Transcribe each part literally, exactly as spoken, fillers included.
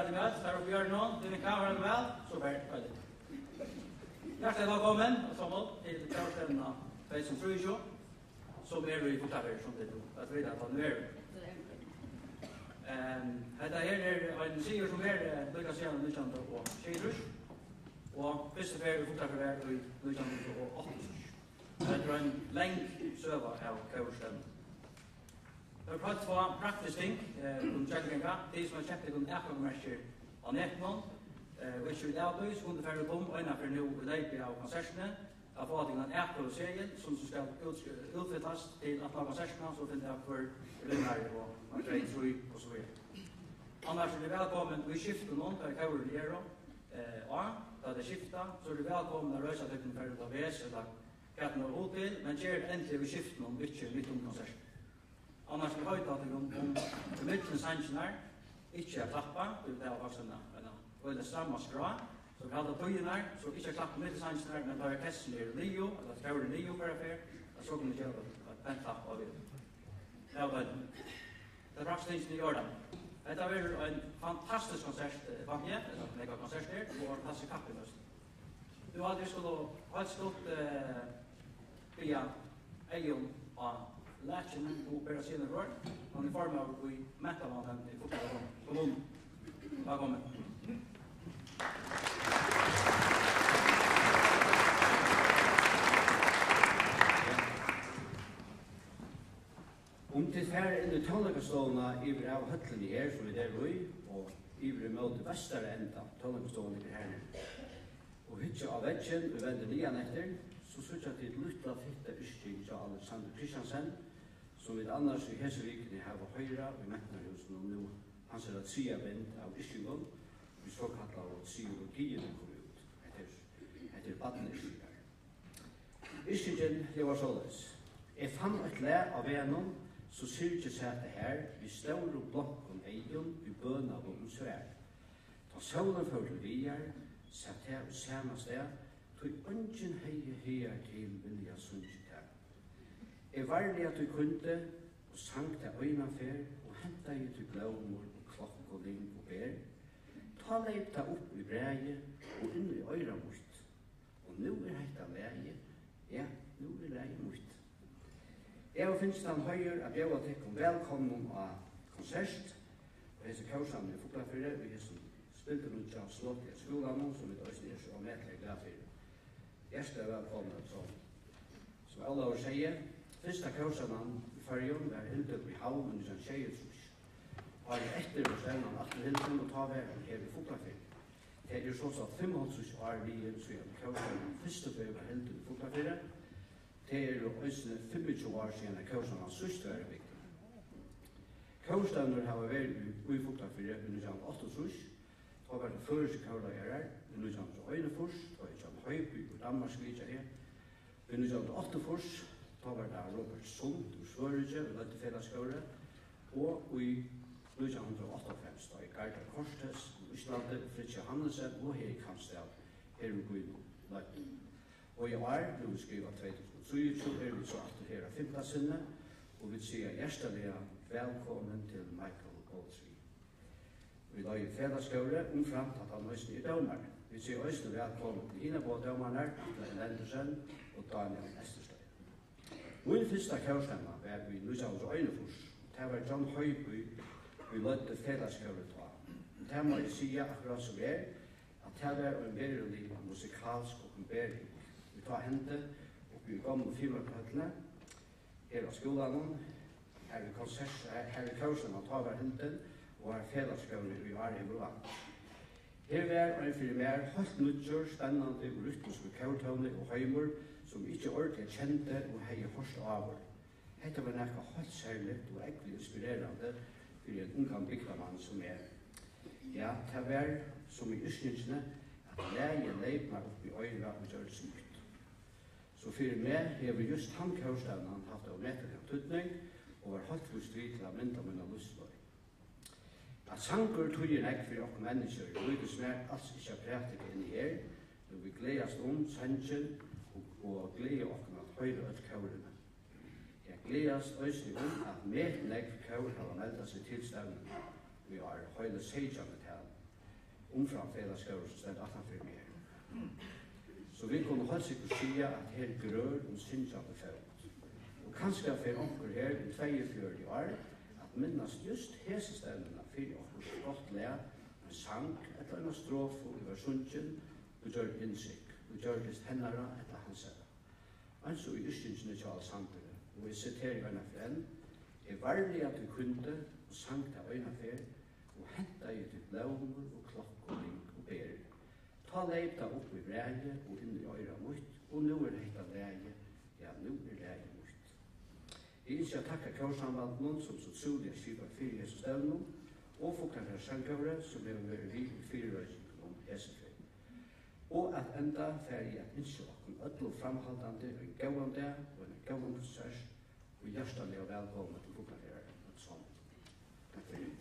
Væl, har uppi í hjørnunum, tað er kameran væl, so ber, ber. Hjartaliga vælkomin, og so mót, til Kórstevnuna tvey túsund og trýogtjúgu, sum er í Fuglafirði, sum tit nú, at vita, at hann er. Ehm, hetta her er ein sigur, sum er, eh, líka síðan nítjan hundrað og sjeyogtrýss, og fyrstu ferð í Fuglafirði var í nítjan hundrað og áttaogtrýss. Hetta er ein long søga av Kórstevnu. Vit prøva at fáa praktisk ting, eh, um gjøgnumganga. Tit sum hava keypt tykkum atgongumerkir á netinum, eh, og ikki vita av tí, so kunnu tit fara út um eina ferð nú í leypið av konsertini, at fáa tykkum ein atgonguseðil, sum so skal útskri-, útfyllast til aftan á konsertina, so finna tit av hvør vinnari og, og tvey, trý og so víðari. Annars eru tit vælkomin í skiftunum, har kórini eru, eh, á, tá tey skifta, so eru tit vælkomin at reisa tykkum, fara út á ves, ella hvat tit hava hug til, men ger tað endiliga í skiftunum, ikki mitt um konsertina. Annars vil eg heita tykkum um, um, í millum sangirnar, ikki at klappa, tí tað er faktiskt ein, ein, ein øgiliga stramma skrá, so vit halda tíðirnar, so ikki at klappa í millum sangirnar, men tá orkestrið er liðugt, ella kórin er liðugur hvørja ferð, at so kunnu vit gera eitt pent klapp á við. Ja, vel. Tað er praktiskt tingini í ordan. Hetta verður ein fantastisk konsert, eh, vænti eg, ella nógvar konsertir, og ein fantastisk kapping eisini. Nú haldi eg, vit skulu heilt stutt, eh, biðja Eyðun á lakið og bera síni orð. Hann er formaður í Mentamálanevnd í Fuglafirði kommunu. Vælkomin. Um tit fara inn í tónleikastovuna yvir av høllini her, sum vit eru í, og yvir ímóti vestrara enda, tónleikastovan liggur her niðri, og hyggja á veggin, og venda niðan eftir, so síggja tit lítla fitta yrking hjá Alexander Christiansen, sum vit annars í hesi vikuni hava hoyra í Mentanarhúsinum nú, hansara triðja band av yrkingum, í sokallaðu triologiini kom út. Hetta er, hetta er barnayrkingar. Yrkingin ljóðar soleiðis: Eg fann eitt lag á vegnum, so syrgið sat tað har, við stórum blonkum eygum, við bønaðu um svar. Tá sólin fór til viðar, sat tað í sama stað, tí eingin hevði hagar til viljað sungið tað. Eg varliga tí kundi, og sang tað eina ferð, og hentaði tí blómur og klokkulyng og ber. Tá leyp tað upp í bræði og inn í oyra mítt. Og nú er hetta lagið, ja, nú er lagið mítt. Eg havi fingið tann heiður at bjóða tykkum vælkomnum á konsert á hesi kórsavnið í Fuglafirði, í hesum spildurnýggja, snotliga skúlanum, sum vit eisini eru so ómetaliga glað fyri. Hjartaliga vælkomin, so. Sum Ólavur segði, fyrsta kórsevnan í Føroyum varð hildin í Havn í nítjan sjeyogtrýss. Árið eftir varð stevnan aftur hildin, og tá var hon her í Fuglafirði. Tað eru sostatt fimmoghálvtrýss ár liðin, síðan kórsevnan fyrstu ferð varð hildin í Fuglafirði. Tað eru eisini fimmogtjúgu ár síðan, at kórsevnan síðst var í bygdini. Kórstevnur hava verið í, í Fuglafirði í nítjan hundrað og áttaogtrýss, tá var tað føroyskir kórleiðarar, í nítjan hundrað og einogfýrs, tá ið John Høiby úr Danmark vitjaði, í nítjan hundrað og áttaogfýrs, tá var tað Robert Sund úr Svøríki, ið leiddi felagskórið, og í nítjan hundrað og áttaoghálvfems, tá ið Garðar Cortes úr Íslandi og Fritz Johannesen og Heri Kamsdal her úr býnum leiddu. Og í ár, nú vit skriva tvey túsund og trýogtjúgu, eru vit so aftur her á fimta sinni, og vit siga hjartaliga vælkomin til Michael Goldsmith. Vit eiga felagskóri, umframt at hann eisini er dómari. Vit siga eisini vælkomin til hinar báðar dómararnar, Atla Elendersen og Daniel Esterstein. Mín fyrsta kórstevna var í nítjan hundrað og einogfýrs. Tað var John Høiby, ið leiddi felagskórið tá. Tað má eg siga, akkurát sum er, at tað var ein verulig musikalsk opinbering, ið tá hendi uppi í gomlu fimleikahøllini, her á skúlanum, har ið konsert, har, har ið kórstevnan tá var hildin, og har felagskórin í ár hevur vant. Her var ein fyri mær heilt nýggjur, spennandi og rytmiskur kórtóni og heimur, sum eg ikki ordiliga kendi og hevði hoyrt áður. Hetta var nakað heilt serligt og ógvuliga inspirerandi fyri ein ungan bygdarmann sum meg. Ja, tað var sum í yrkingini, at lagið leyp mær upp í oyrað og gjørdist mítt. So fyri meg hevur júst tann kórstevnan havt ómetaligan týdning og var heilt víst við til at mynda mína lívsleið. At sangur týðir nógv fyri okkum menniskjur, líkist mær als ikki at prædika inni her, nú vit gleðast um sangin og, og gleða okkum at hoyra øll kórini. Eg gleðast eisini um, at metnógv kór hava meldað seg til stevnuna í ár, heili seytjan í tali. umframt felagsskógin, sum stendur aftan fyri meg her. So vit kunnu heilt sikkurt siga, at her grør um syngjandi fót. Og kanska fer onkur her um tveyogfjøruti ár at minnast júst hesi stevnuna fyri okkurt gott lag, ein sang ella eina strofu, ið var sungin og gjørd inntrykk, og gjørdist hennara ella hansara. Eins og í yrkingini hjá Alexandri, og eg siteri eina ferð enn: "Eg varliga tí kíndi og sang tað eina ferð, og hentaði tí blómur og klokk og lyng og ber. Tá leyp tað upp í bræði og inn í oyra mítt, og nú er hetta lagið, ja, nú er lagið mítt." Eg ynski at takka Kórsambandinum, sum so trúliga skipar fyri hesum stevnum, og Fuglafjarðar Sangkóri, sum hevur verið við í fyrireikingunum hesa ferð. Og at enda fari eg at ynskja okkum øllum framhaldandi ein góðan dag og ein góðan konsert, og hjartaliga vælkomin til Fuglafjarðar øll somul. Takk fyri.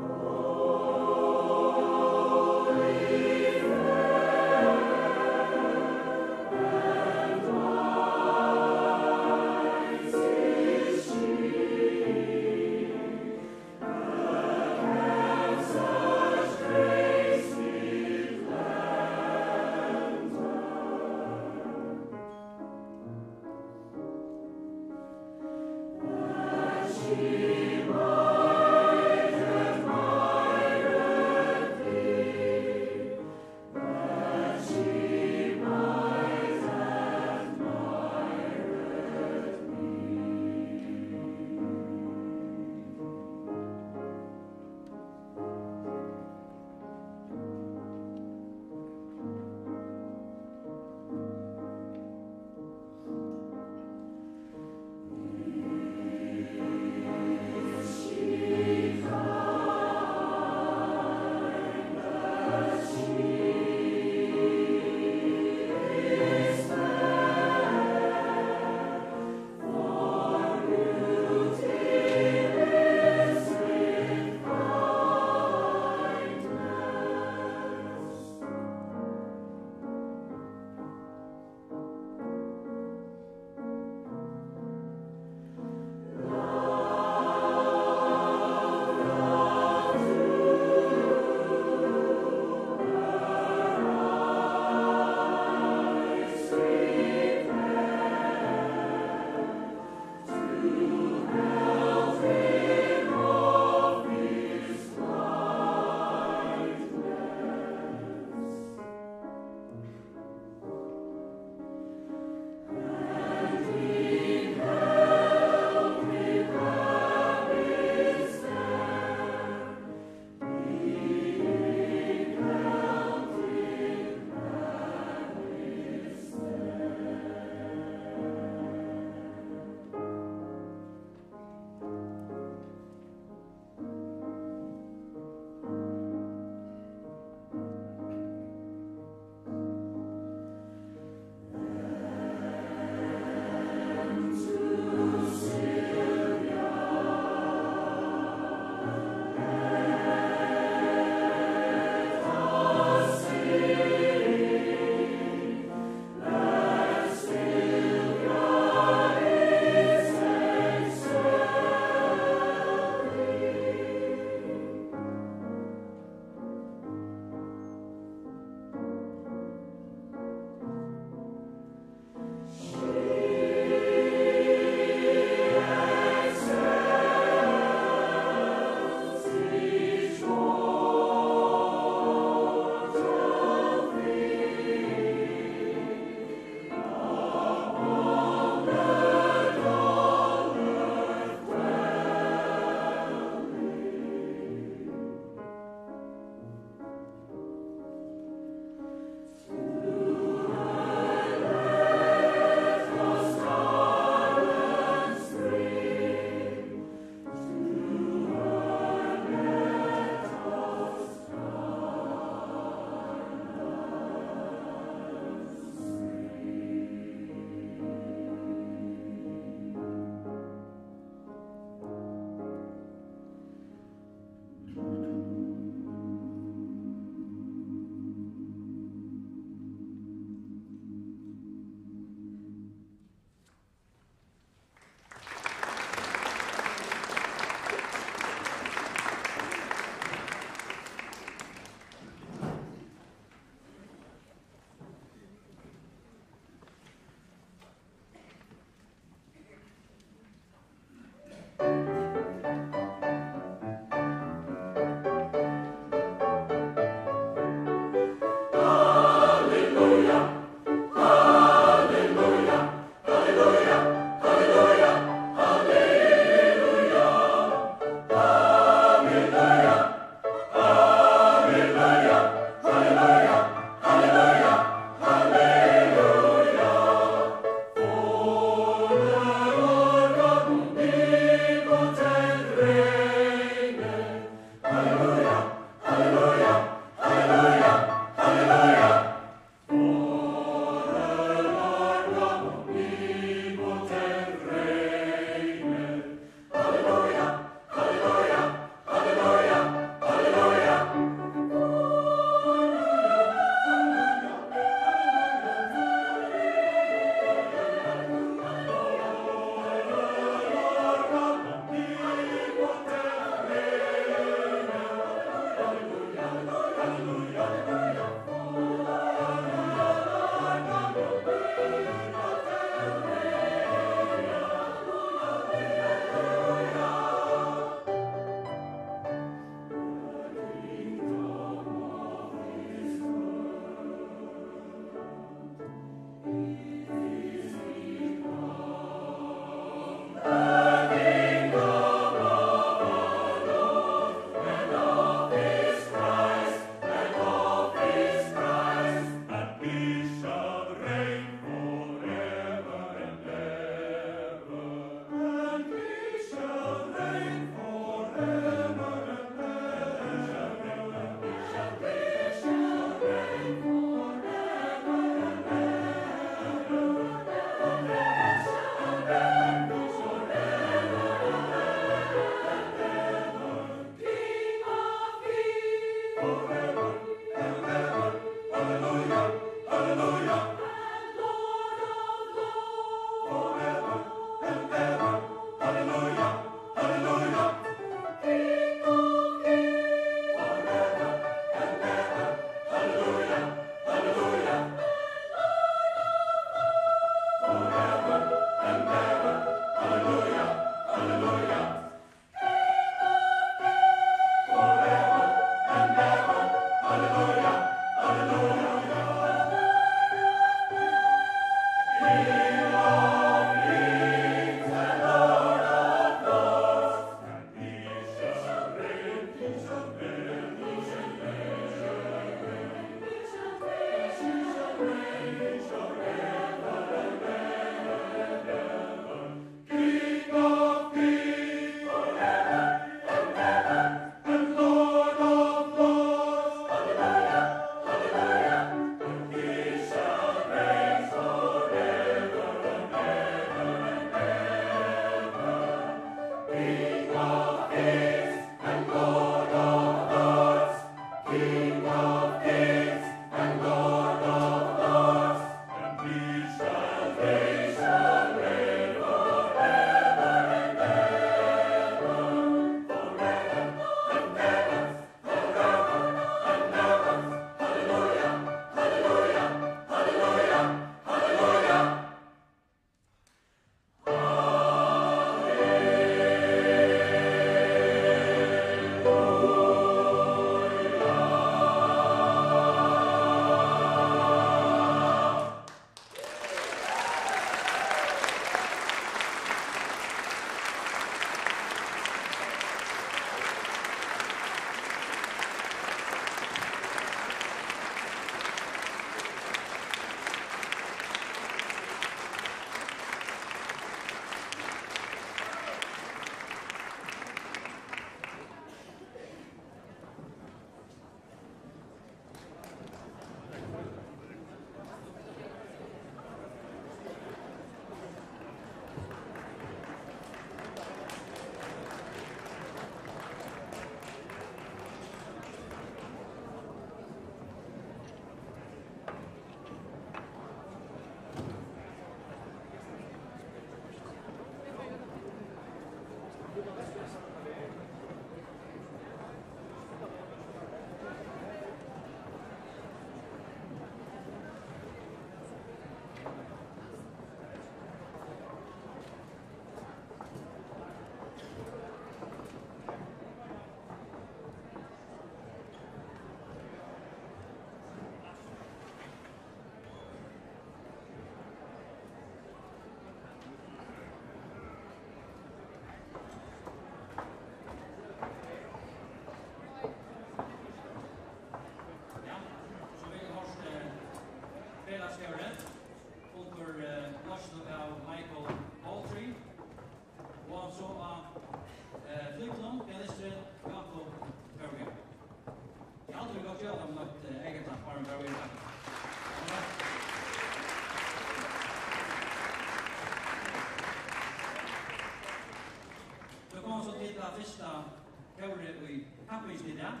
Kappingin í dag,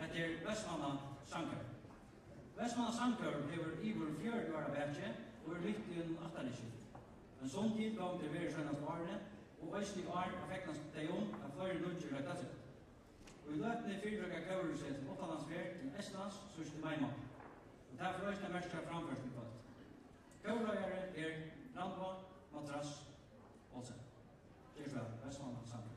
hetta er Vestmanna Sangkór. Vestmanna Sangkór hevur yvir fjøruti ár at baki og er mitt í einum ættarliðsskifti. Men sum til gongd er verið seinastu árini, og eisini í ár at fegnast tey um, at fleiri nýggir røkka seg. Og í løtuni fyrireikar kórurin seg til uttanlandsferð til Estlands síðst í maimánaði. Og tað fer eisini at merkja framførslu í kvøld. Kórleiðari er Rannvá Matras Olsen. Ger so væl, Vestmanna Sangkór.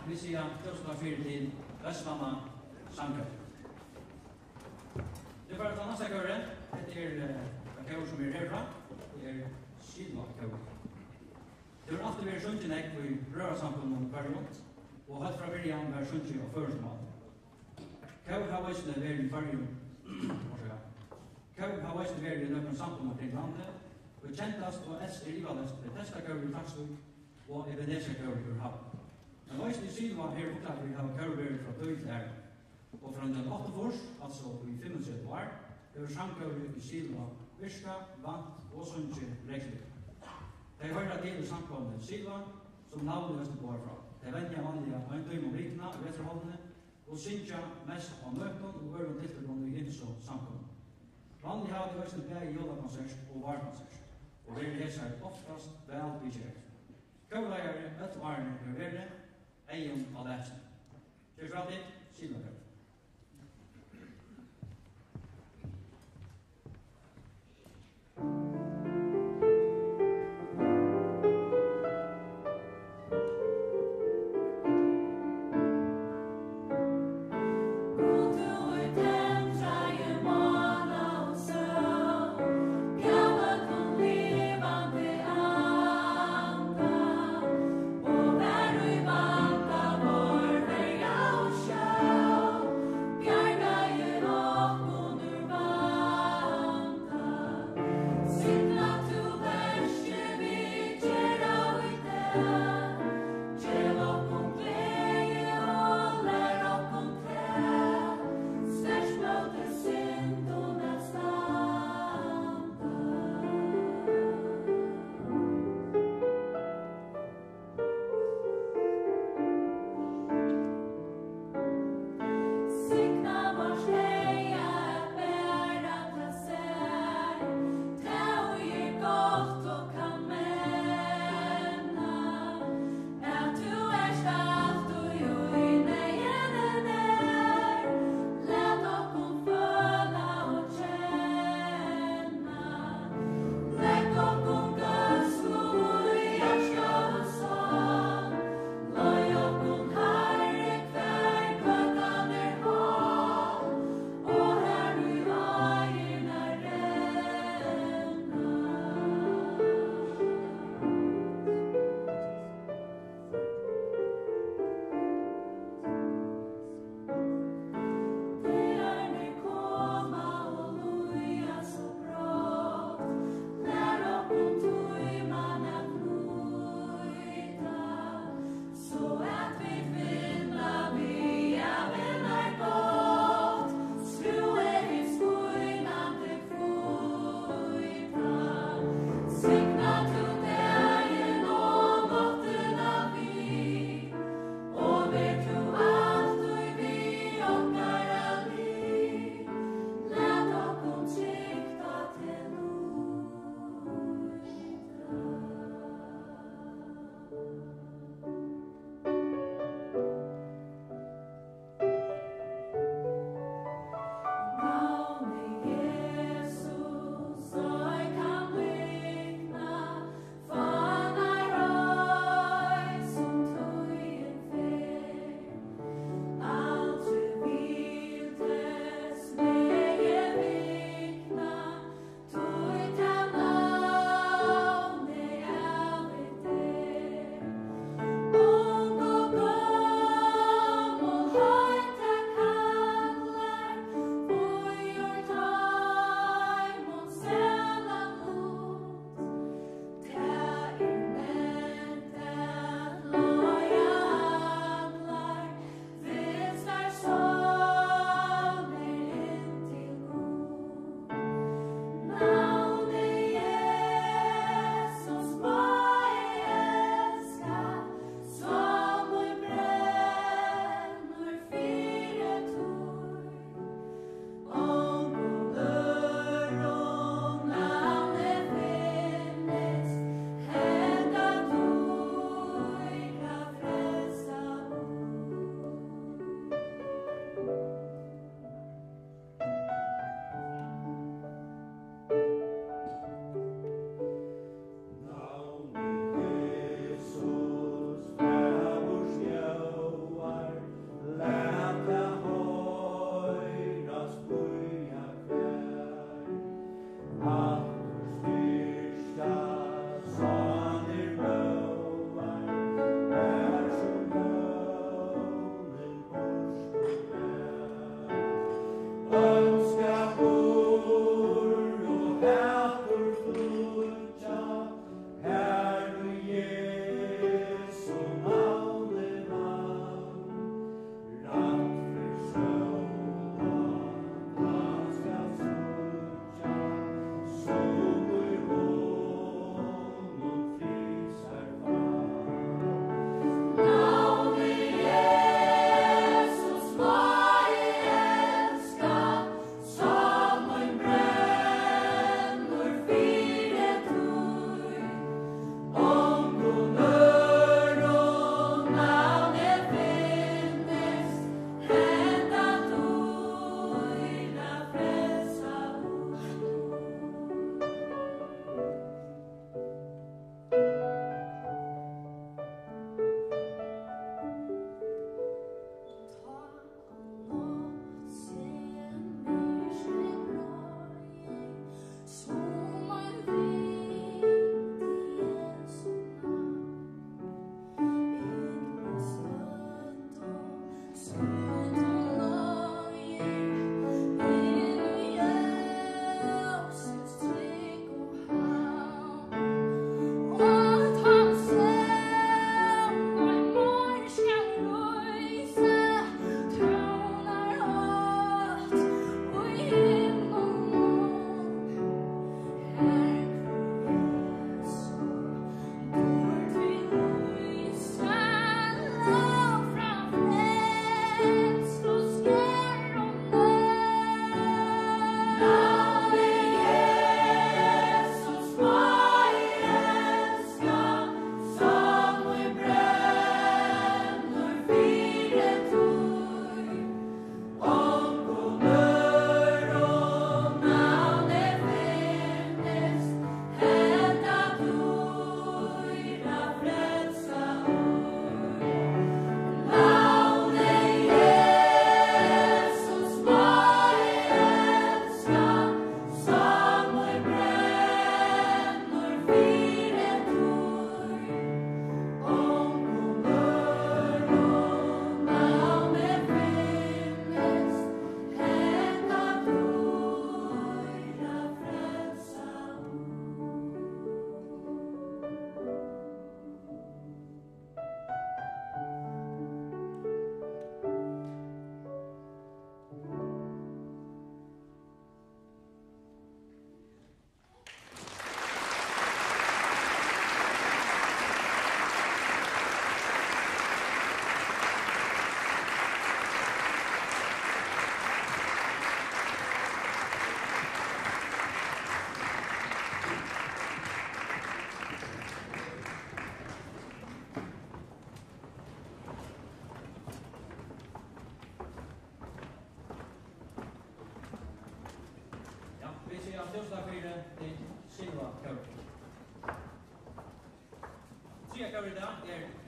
Vit siga túsund takk fyri til Vestmanna Sangkór. Nú fara vit til næsta kór. Hetta er, eh, eitt kór sum er herfrá. Tað er Silva kór. Tað hevur altíð verið sungið nógv í brøðrasamkomum í Føroyum, og heilt frá byrjan var sungið á føroyskum máli. Kór hava eisini verið í Føroyum, orsaka. Kór hava eisini verið í nøkrum samkomum kring landið, og kendast og elst er ivaleyst Betesda kór í Klaksvík og Ebenezer kór í Havn. Men eisini í Silva hevur uttanfyri hava kór verið frá tíð til aðra. Og frá nítjan hundrað og áttaogfýrs, altso í fimmogtretivu ár, hevur sangkórið í Silva virkað, vant og sungið regluliga. Tey hoyra til í samkomuni Silva, sum navnið eisini boðar frá. Tey venja vanliga ein tíma um vikuna í vetrarhálvuni og syngja mest á møtum og øðrum tiltøkum í ymsu samkomum. Vanliga hava tey eisini bæði jólakonsert og várkonsert, og verður hesar oftast væl viðgerðar. Kórleiðari øll árini hevur verið Eyðun á Lækjuni. Ger so væl, tit. Silva kór.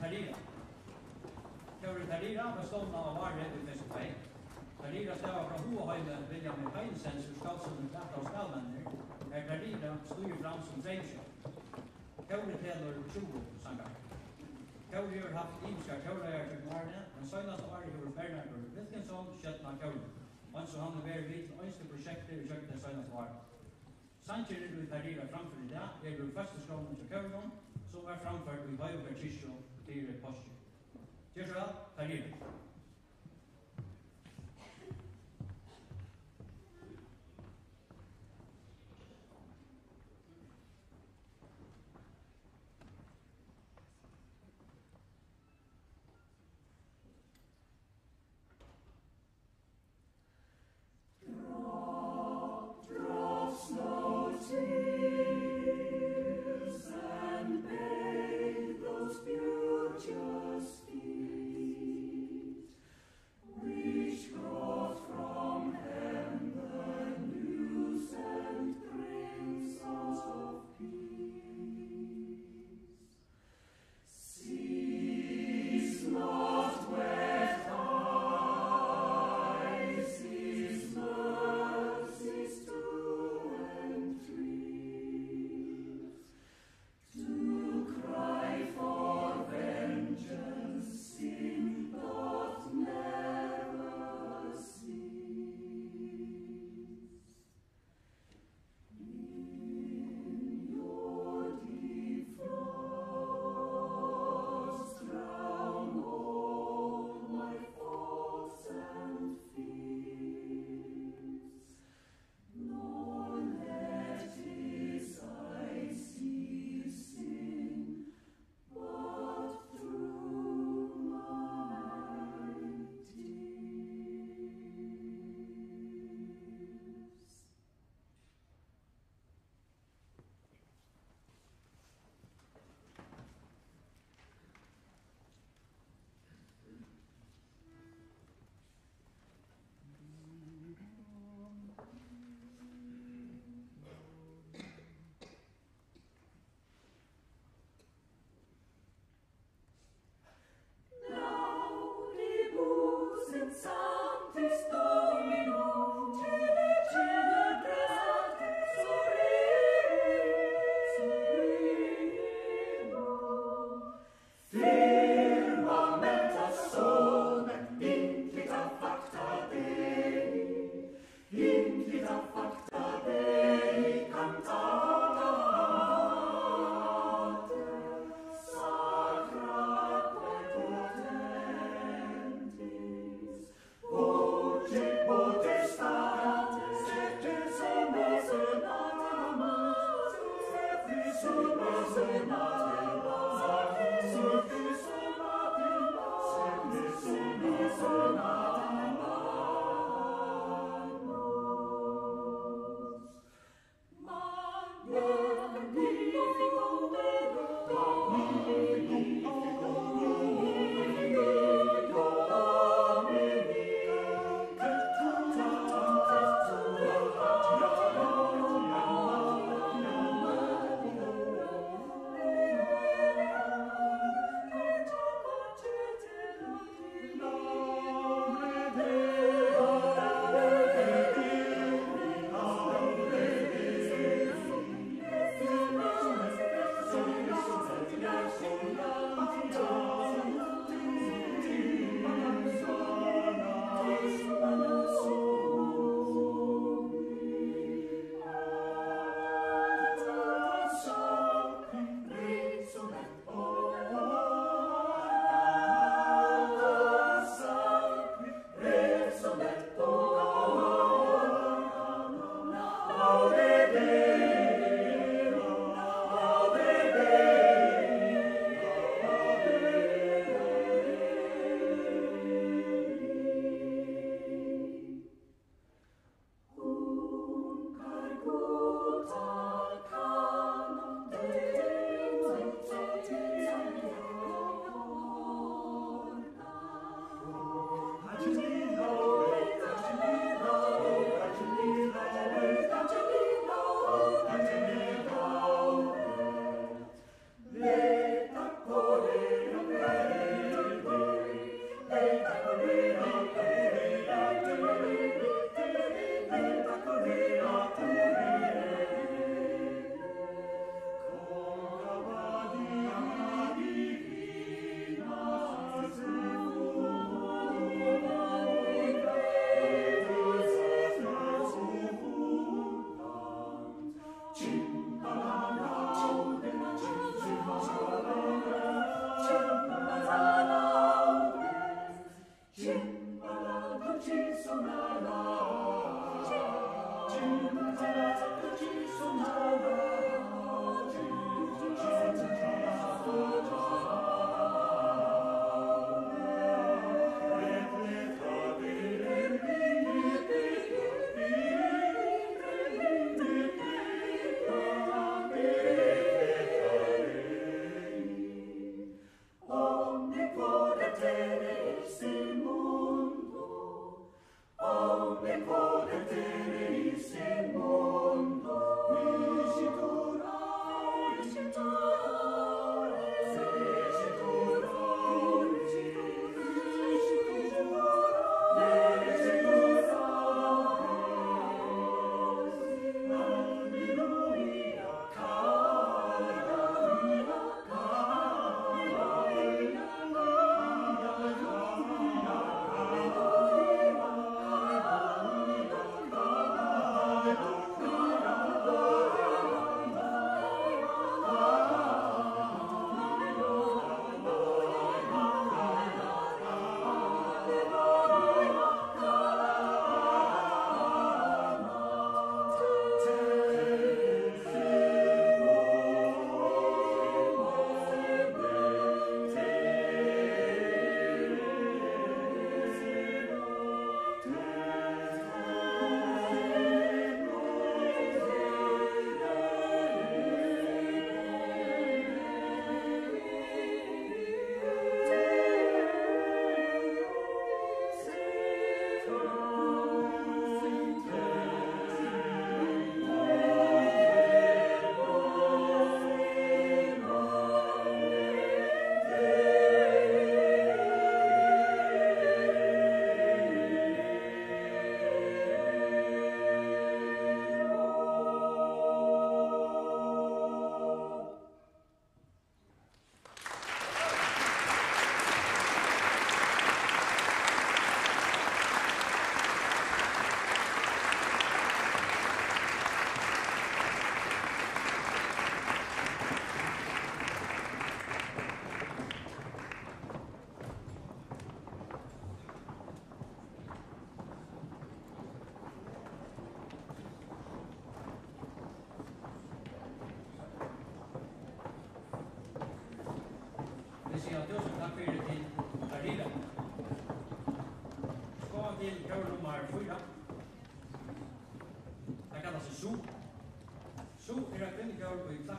Tarira. Kórið Tarira var stovnað á Vári í tvey túsund og tvey. Tarira stavar frá hugaheimi William Heinesen úr Skáldsøguni Pláta og spælmenninir, har Tarira stígur fram sum dreymskjálvt. Kórið telur tjúgu sangarar. Kórið hevur havt ymiskar kórleiðarar gjøgnum árini, men seinasta árið hevur Bernardur Wilkinson stjórnað kórinum, eins og hann hevur verið við til einstøk prosjektir ígjøgnum tey seinastu árini. Sangirnir, ið Tarira framførir í dag, eru úr føstuskránni hjá kórinum, sum varð framførd í Hoyvíkar kirkju fyri páskir. Ger so væl, Tarira. Drop, drop snow tears and bathe those beauteous feet, which brought from heaven the new sent Prince of Peace. Cease not wet eyes his mercies to entreat, to cry for vengeance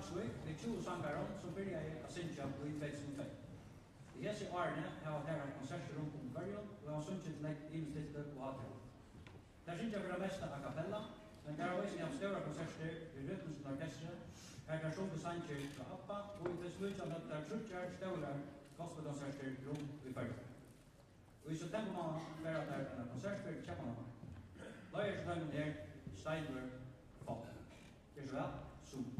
Klaksvík við tjúgu sangarum, sum byrjaði at syngja í tvey túsund og tvey. Í hesi árini hava tær havt konsertir runt um í Føroyum og hava sungið til nógv ymisk tiltøk og hátíðir. Tær syngja fyri tað mesta a cappella, men tær hava eisini havt stórar konsertir við Rytmiskum Orkestri, har tær sungu sangir frá ABBA, og í tvey túsund og nítjan høvdu tær tríggjar stórar gospelkonsertir runt í Føroyum. Og í septembermánaði fara tær eina konsert fyri Keypmannahavn. Leiðari hjá teimum er Steinvør Falk. Ger so væl, sum.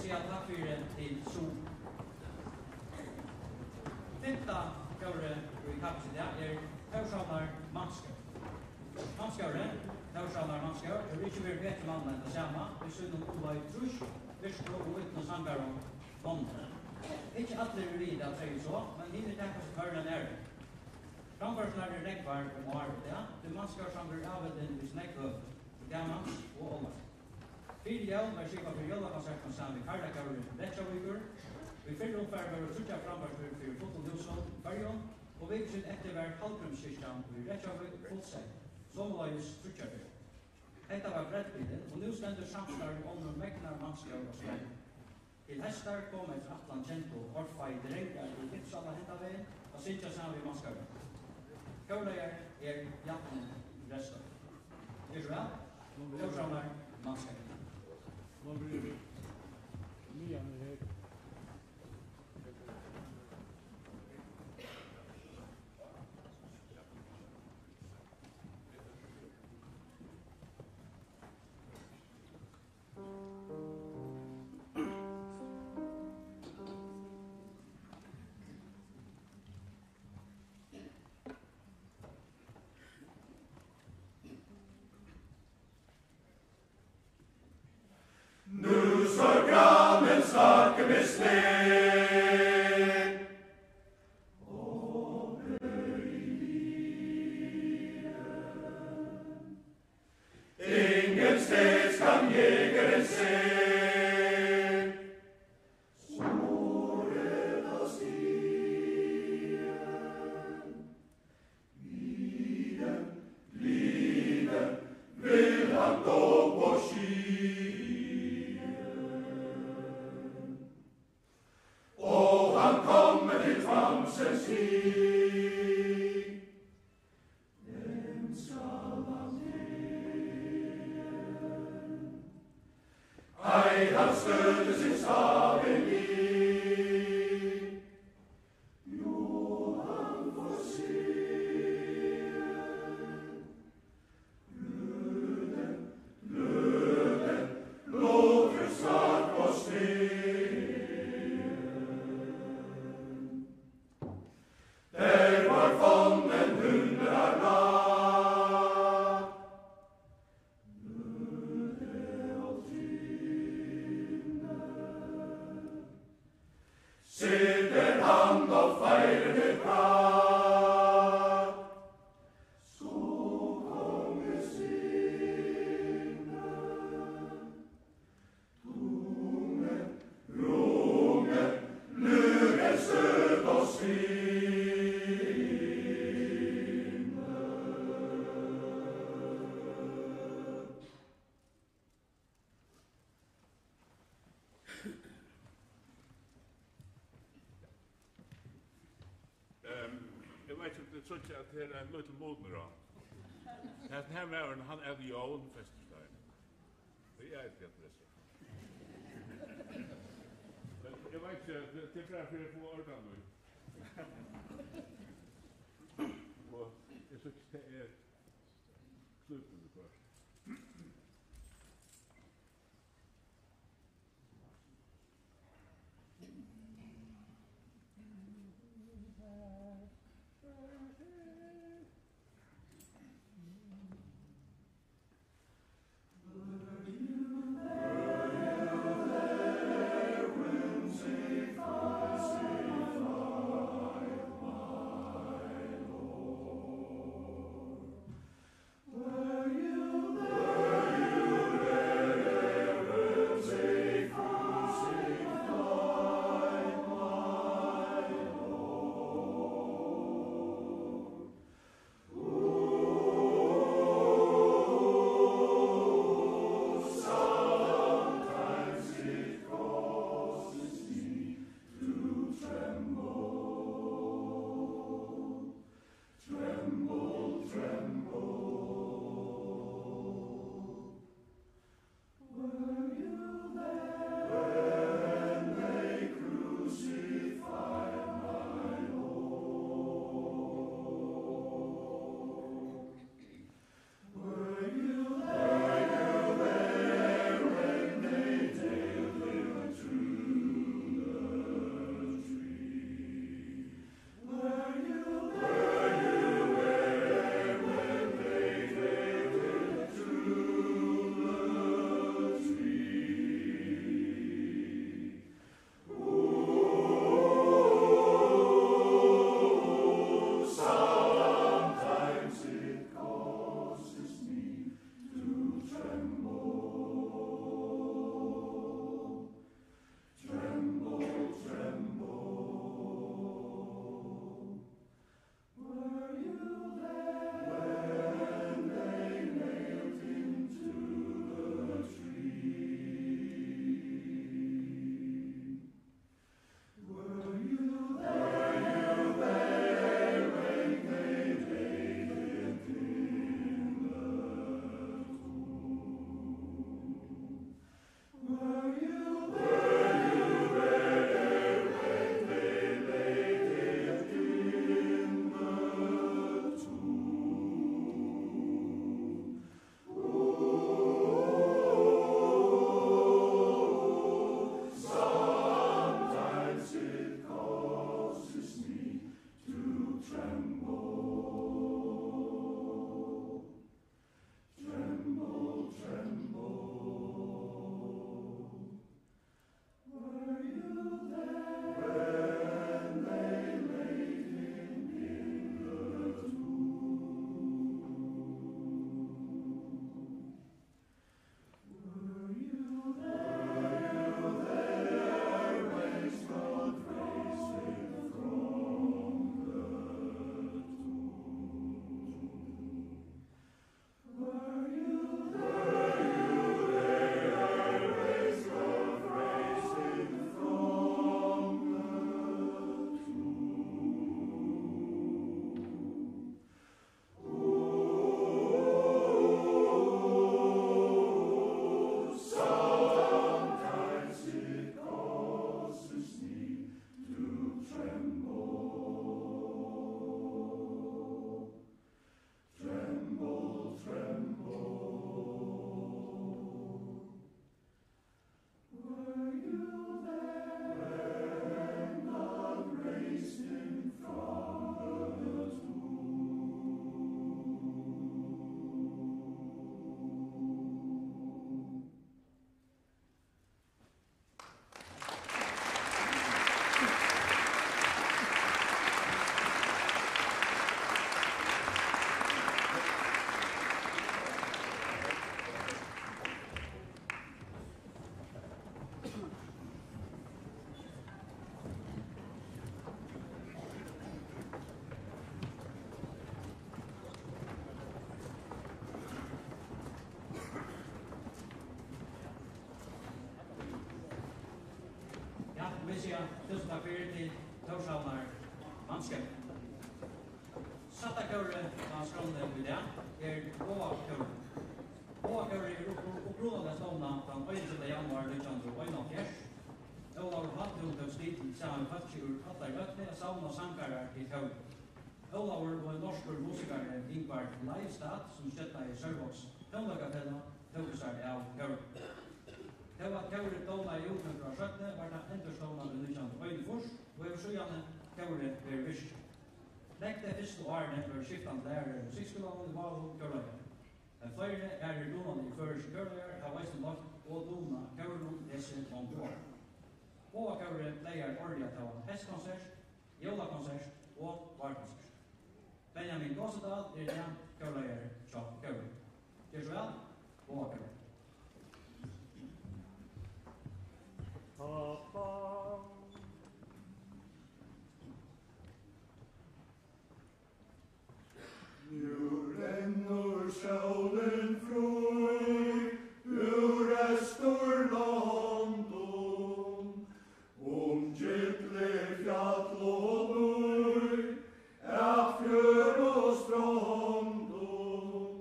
Siga takk fyri til Sum. Fimta kórið í Kapping í dag er Tórshavnar Mannskógur. Mannskógurin, Tórshavnar Mannskógur, hevur ikki verið betri mannað enn tað sama í sínum umleið trýss virku og ídnu sangarum monnum. Ikki allir eru við at siga so, men hinir taka seg hvørjum av øðrum. Framførslurnar eru nógvar um ár og dag, tí Mannskógssangur er avbildin í so nógv høvi, til gamans og álvars. Fyrr í ár var skipað fyri jólakonsertum saman við Karlakóri Reykjavíkur. Í fyrra umfari vóru tríggjar framførslur fyri fullum húsum í Føroyum, og vikuskiftið eftir var Hallgrímskirkjan í Reykjavík fullsett, somuleiðis tríggjar ferðir. Hetta var breiddarvittin, og nú stendur samstarv við onnur megnar mannskógv á skránni. Til heystar koma eftir ætlan kendu Orfeí Drengar úr Uppsala henda vegin at syngja saman við Mannskógin. Kórleiðari er Bjarni Resta. Ger so væl. Tórshavnar Mannskógur. Nú stóð granin stakk við snið. Ingen sted skal jægeren se. Sporet av stien. Liden, liden vil han gå på skien. Og han kommer til Bamsens sted. Hvem skal han se? Ei, han støter sin stav inn i. Jo, han får se. Lyden, lyden, låter svart på sten. Der, hvor fonden hunder har lagt. Sitter han og feirer til pragt. Så kom med sine tunge, lunge, lure søt og sine. Ehm, eg veit ikki, um tit síggja, at her er ein lítil munur á. Hesin her maðurin, hann æt Jón Vesturstein. Og eg eiti Bjørn Vesturstein. Men eg veit ikki, tað, tað er bara fyri at fáa ordan í. Og eg síggi, tað er klippt viðhvørt. Túsund takk fyri til Tórshavnar mannskap. Sætta kórið á skránni í dag er Vágakórið. Vágakórið er upp-, upprunaliga stovnað tann einogtjúgunda januar nítjan hundrað og einoghálvfjerðs. Ólavur Hátún tók stig til saman við fólki úr allari Løtuni at savna sangarar til kórið. Ólavur og ein norskur musikari, Ingvar Leivstad, sum stjórnaði Sørvágs tónleikafelag, tóku sær av kórnum. Tó at kórið dovnaði út nøkur ár seinni, varð tað endurstovnað í nítjan hundrað og einogfýrs og hevur síðani kórið verið virkað. Nógv tey fyrstu árini vóru skiftandi lærarar í musikkskúlanum í Vágum kórleiðarar. Men fleiri aðrir dugnaligir føroyskir kórleiðarar hava eisini loyvt og dugnað kórnum hesi longu ár. Vágakórið plagar árliga at hava heystkonsert, jólakonsert og várkonsert. Benjamin Gásadal er í dag kórleiðari hjá kórnum. Ger so væl, Vágakór. Nú rennur sólin frí úr Eysturlondum, um gyllir fjall og lýð, at fjørð og strondum.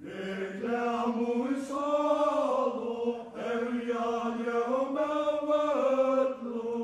Ver glað, mín sál, og evja ljóm av øllum.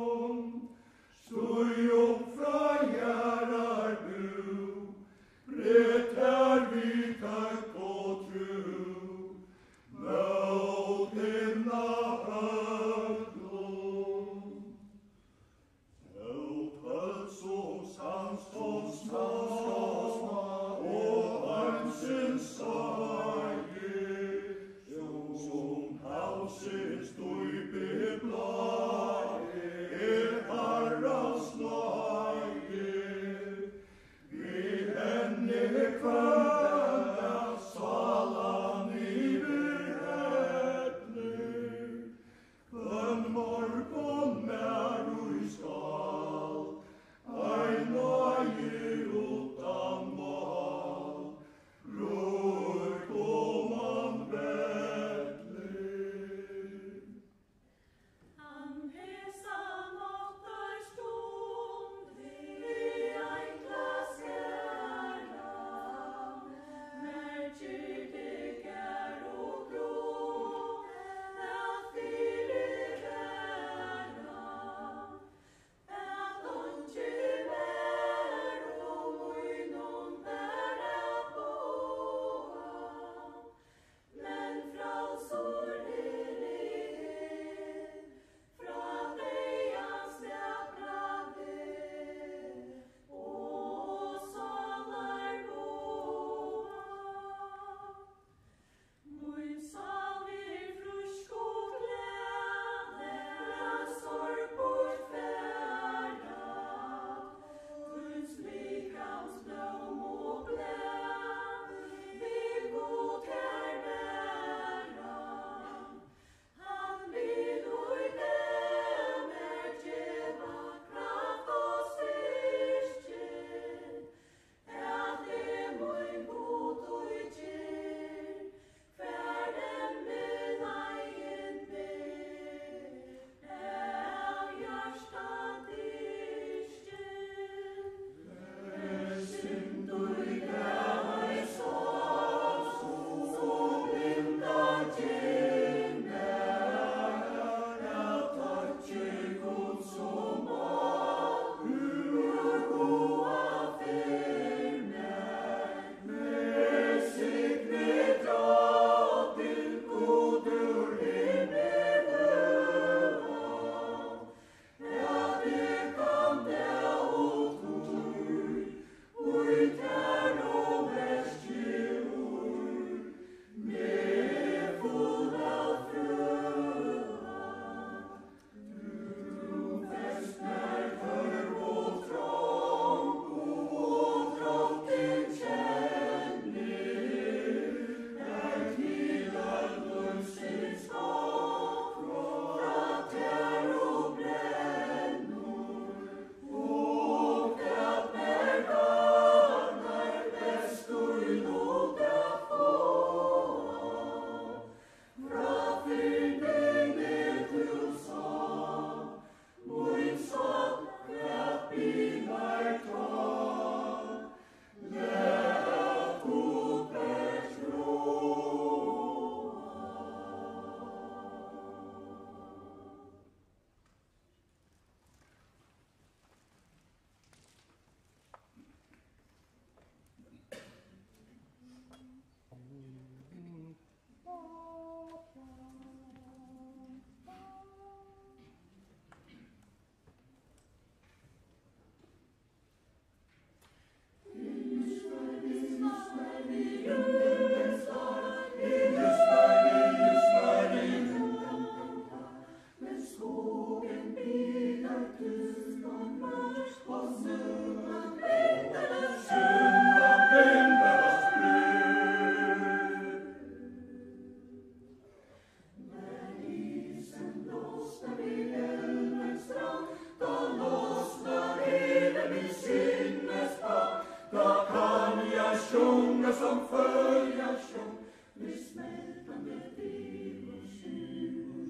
Føroya sjón, við smeltandi dimu skýggjum.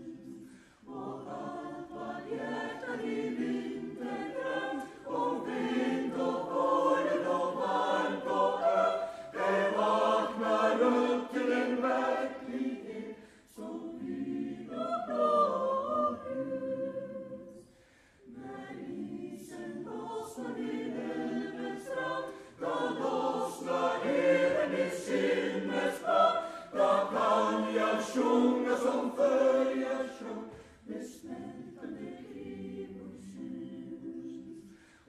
Og alt var bjartari vindur grønt, og vind og volið og varmt og ømt, tey vakna rødd til ein verkligheit, sum vit og blá hús. Nær ísin losnar við elvins strand, tá losnar hevur við sinnets brand, tá kann eg sjunga sum Føroya sjón, við smeltandi dimu skýggjum.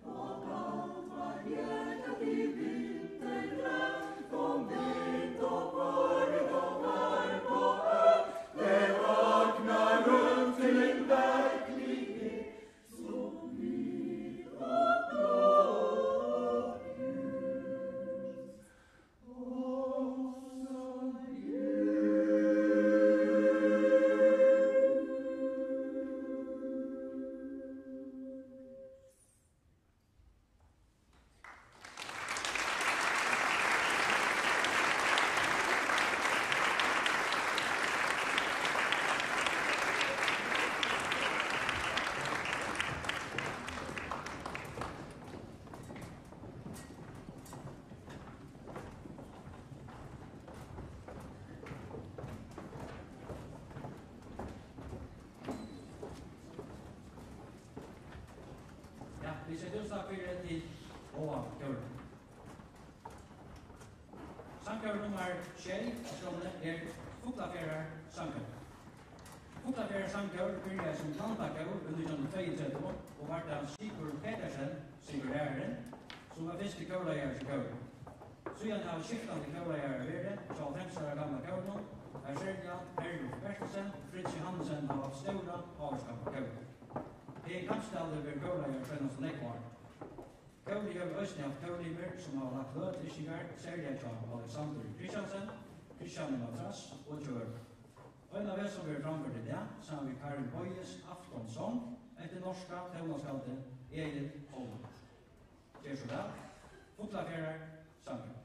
Og alt var bjartari vindur grønt, og vind og vorð og varm og øm, tey vakna rødd til ein verkligheit, sum vit og blá hús. Ja, vit seta útslag fyri til Vága kór. Sangkór nummar sjey á skránni er Fuglafjarðar sangkór. Fuglafjarðar sangkór byrjaði sum landakór í nítjan hundrað og tveyogtretivu og var tað Sigurð Petersen, Sigurð lærarin, sum var fyrsti kórleiðari hjá kórinum. Síðan hava skiftandi kórleiðarar verið hjá hálvfems ára gamla kórinum, har serliga Herluf Berthelsen og Fritz Johannesen hava havt stóra ávirkan á kórið. Heðin Kambsdal hevur verið kórleiðari seinast nokk ár. Kórið hevur eisini havt kórlimir, sum hava lagt løg til yrkingar, serliga hjá Alexander Christiansen, Christian Matras og hjá øðrum. Ein av hesum verður framført í dag, saman við Karin Boyes Aftonsong eftir norska tónaskaldið Egil Holm. Ger so væl. Fuglafjarðar sangur.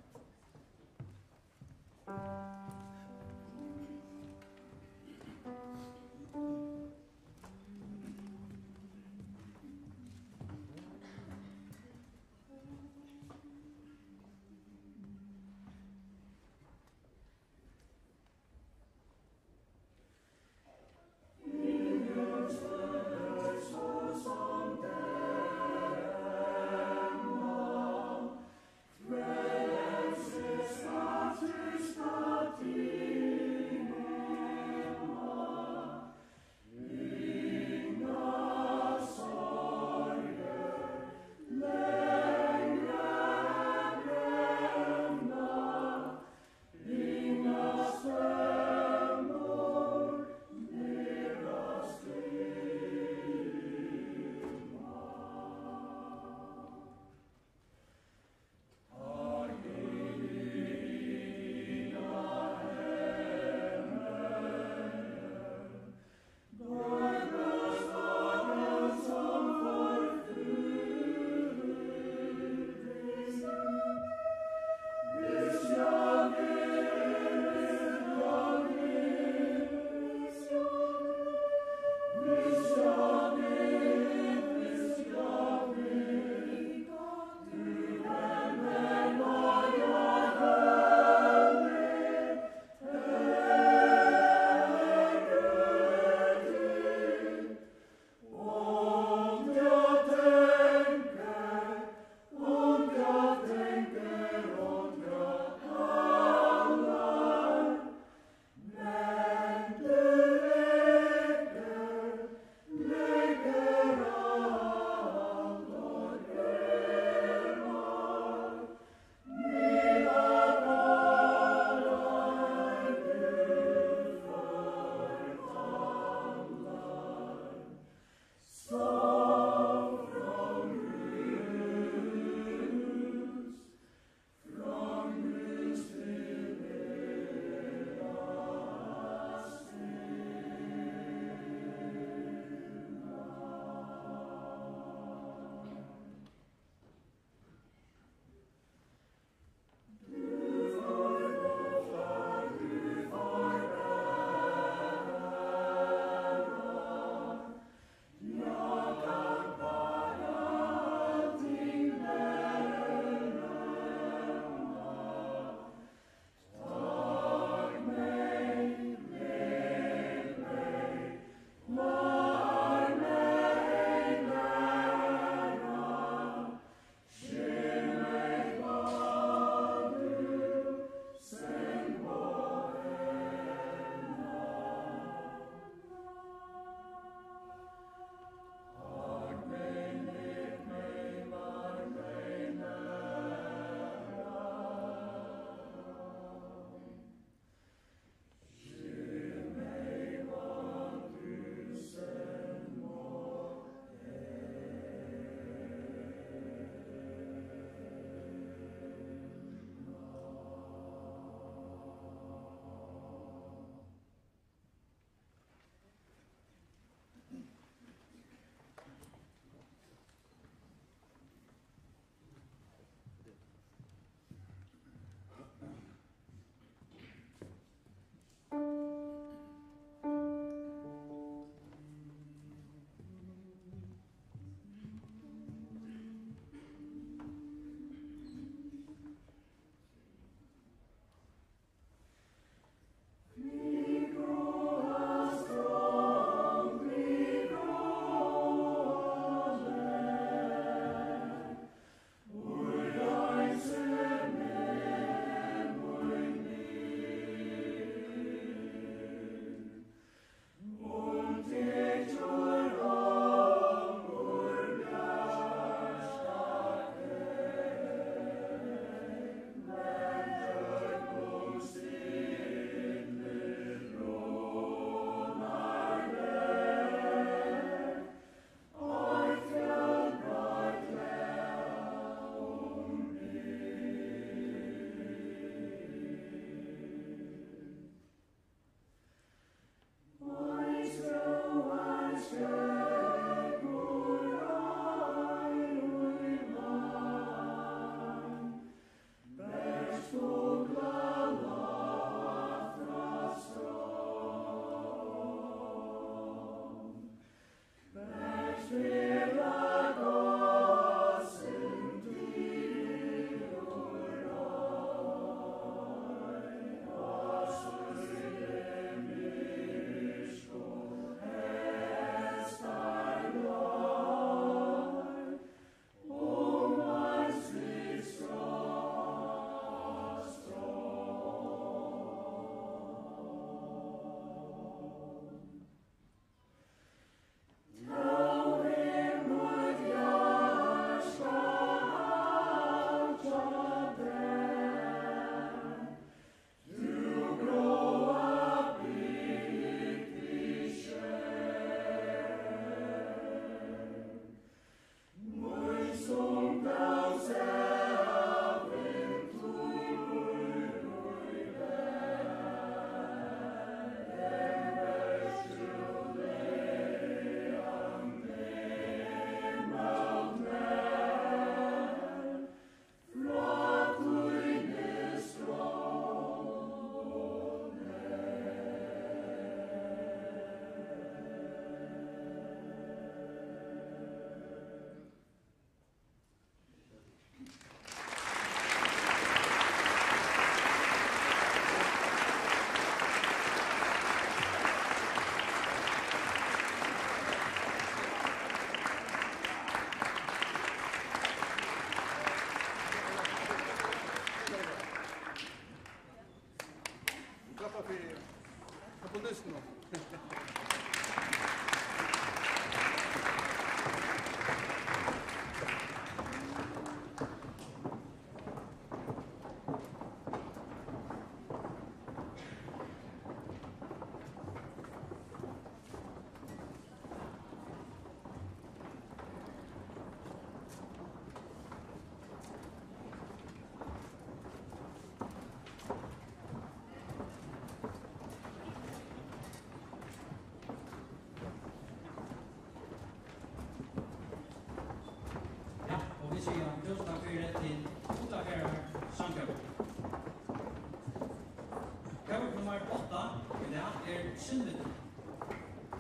er Silvitni.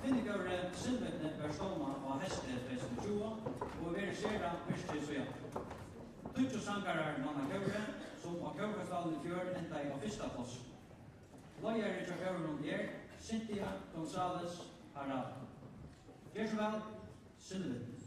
Kvinnukórið Silvitni varð stovnað á heysti tvey túsund og tjúgu og verið sera virkið síðan. Tíggju sangarar manna kórið, sum á kórfestivalen í fjør endaði á fyrsta pláss. Leiðari hjá kórinum er Cynthia González Parada. Ger so væl, Silvitni.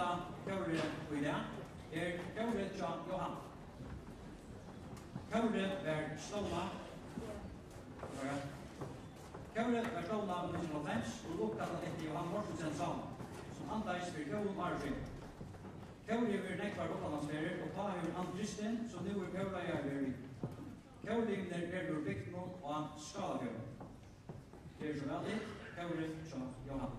Kórið í dag er Kórið hjá Jóhan. Kórið var stovnað, Kórið var stovnað í nítjan hundrað og hálvfems og uppkallað eftir Jóhan Mortensen Sámal, sum andaðist fyri góðum árum síðan. Kórið hevur verið nógvar uttanlandsferðir, og tá hevur Ann Kristin, sum nú er kórleiðari, verið við. Kórlimirnir eru úr bygdunum á Skálafjørðinum. Ger so væl, tit. Kórið hjá Jóhan.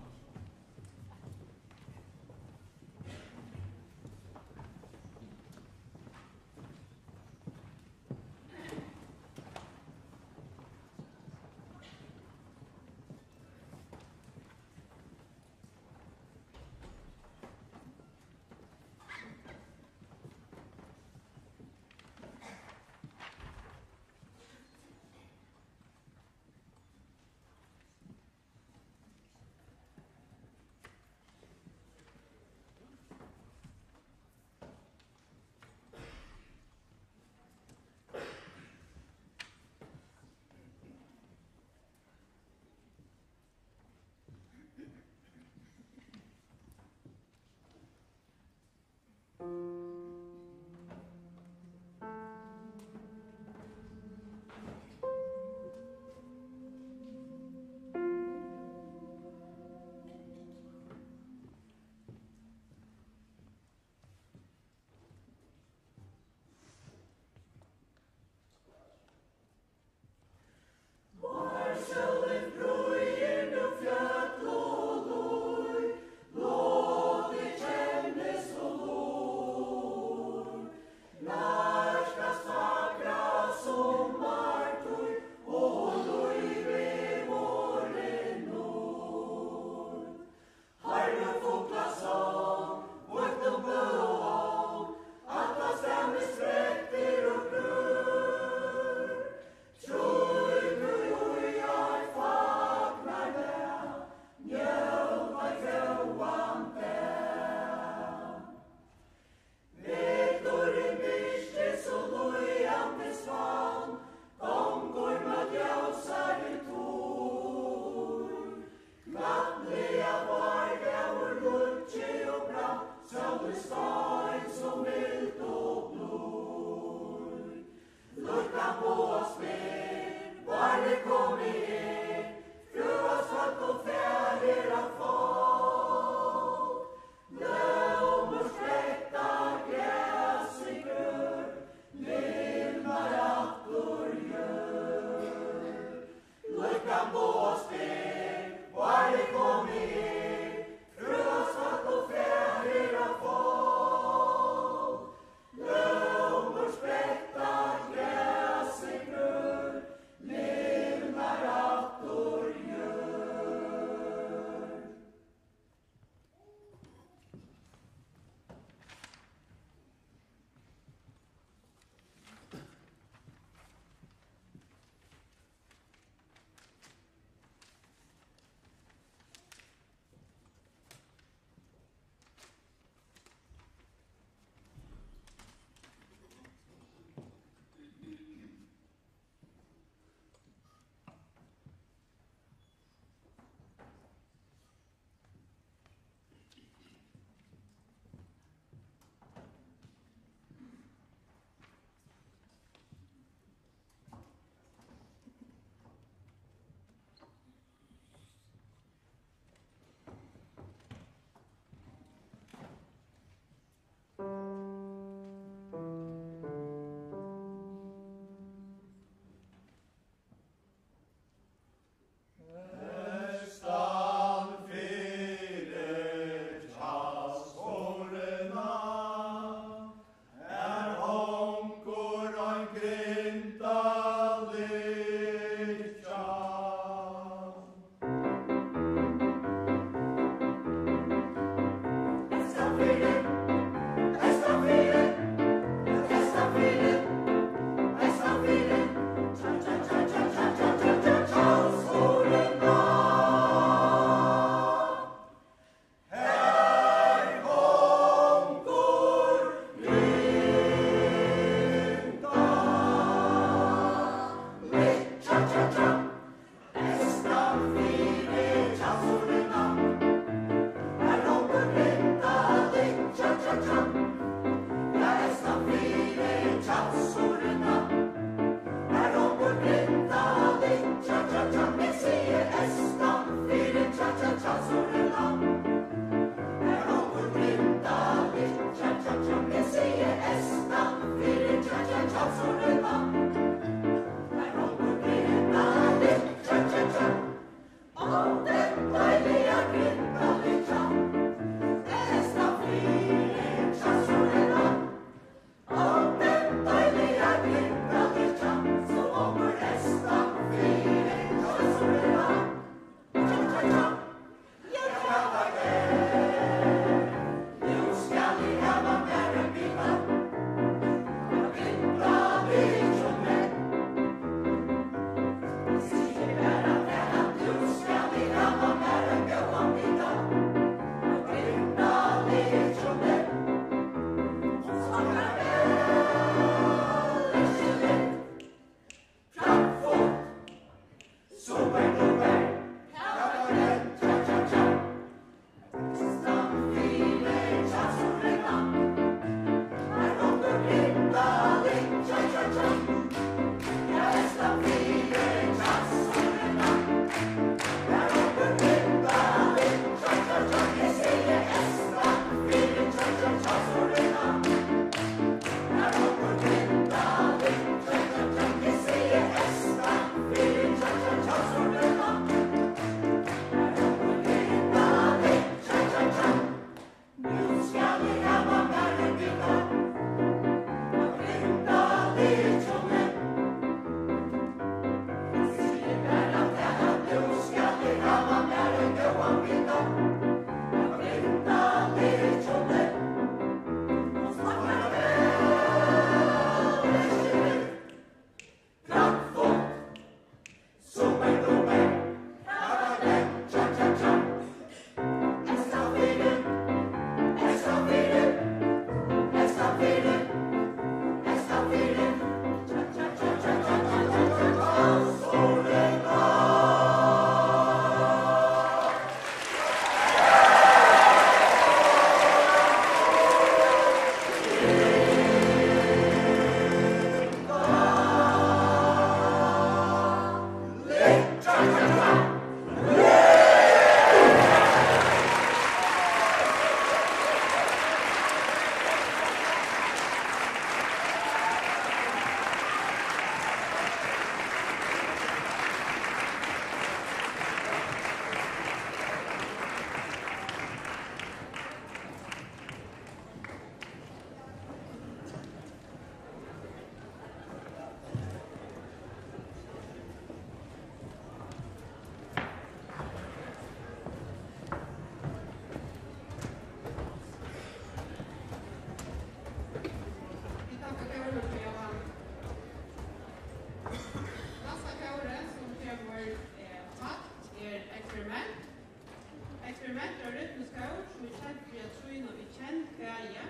Kór, sum er kent fyri at trýna í kenn kvæði.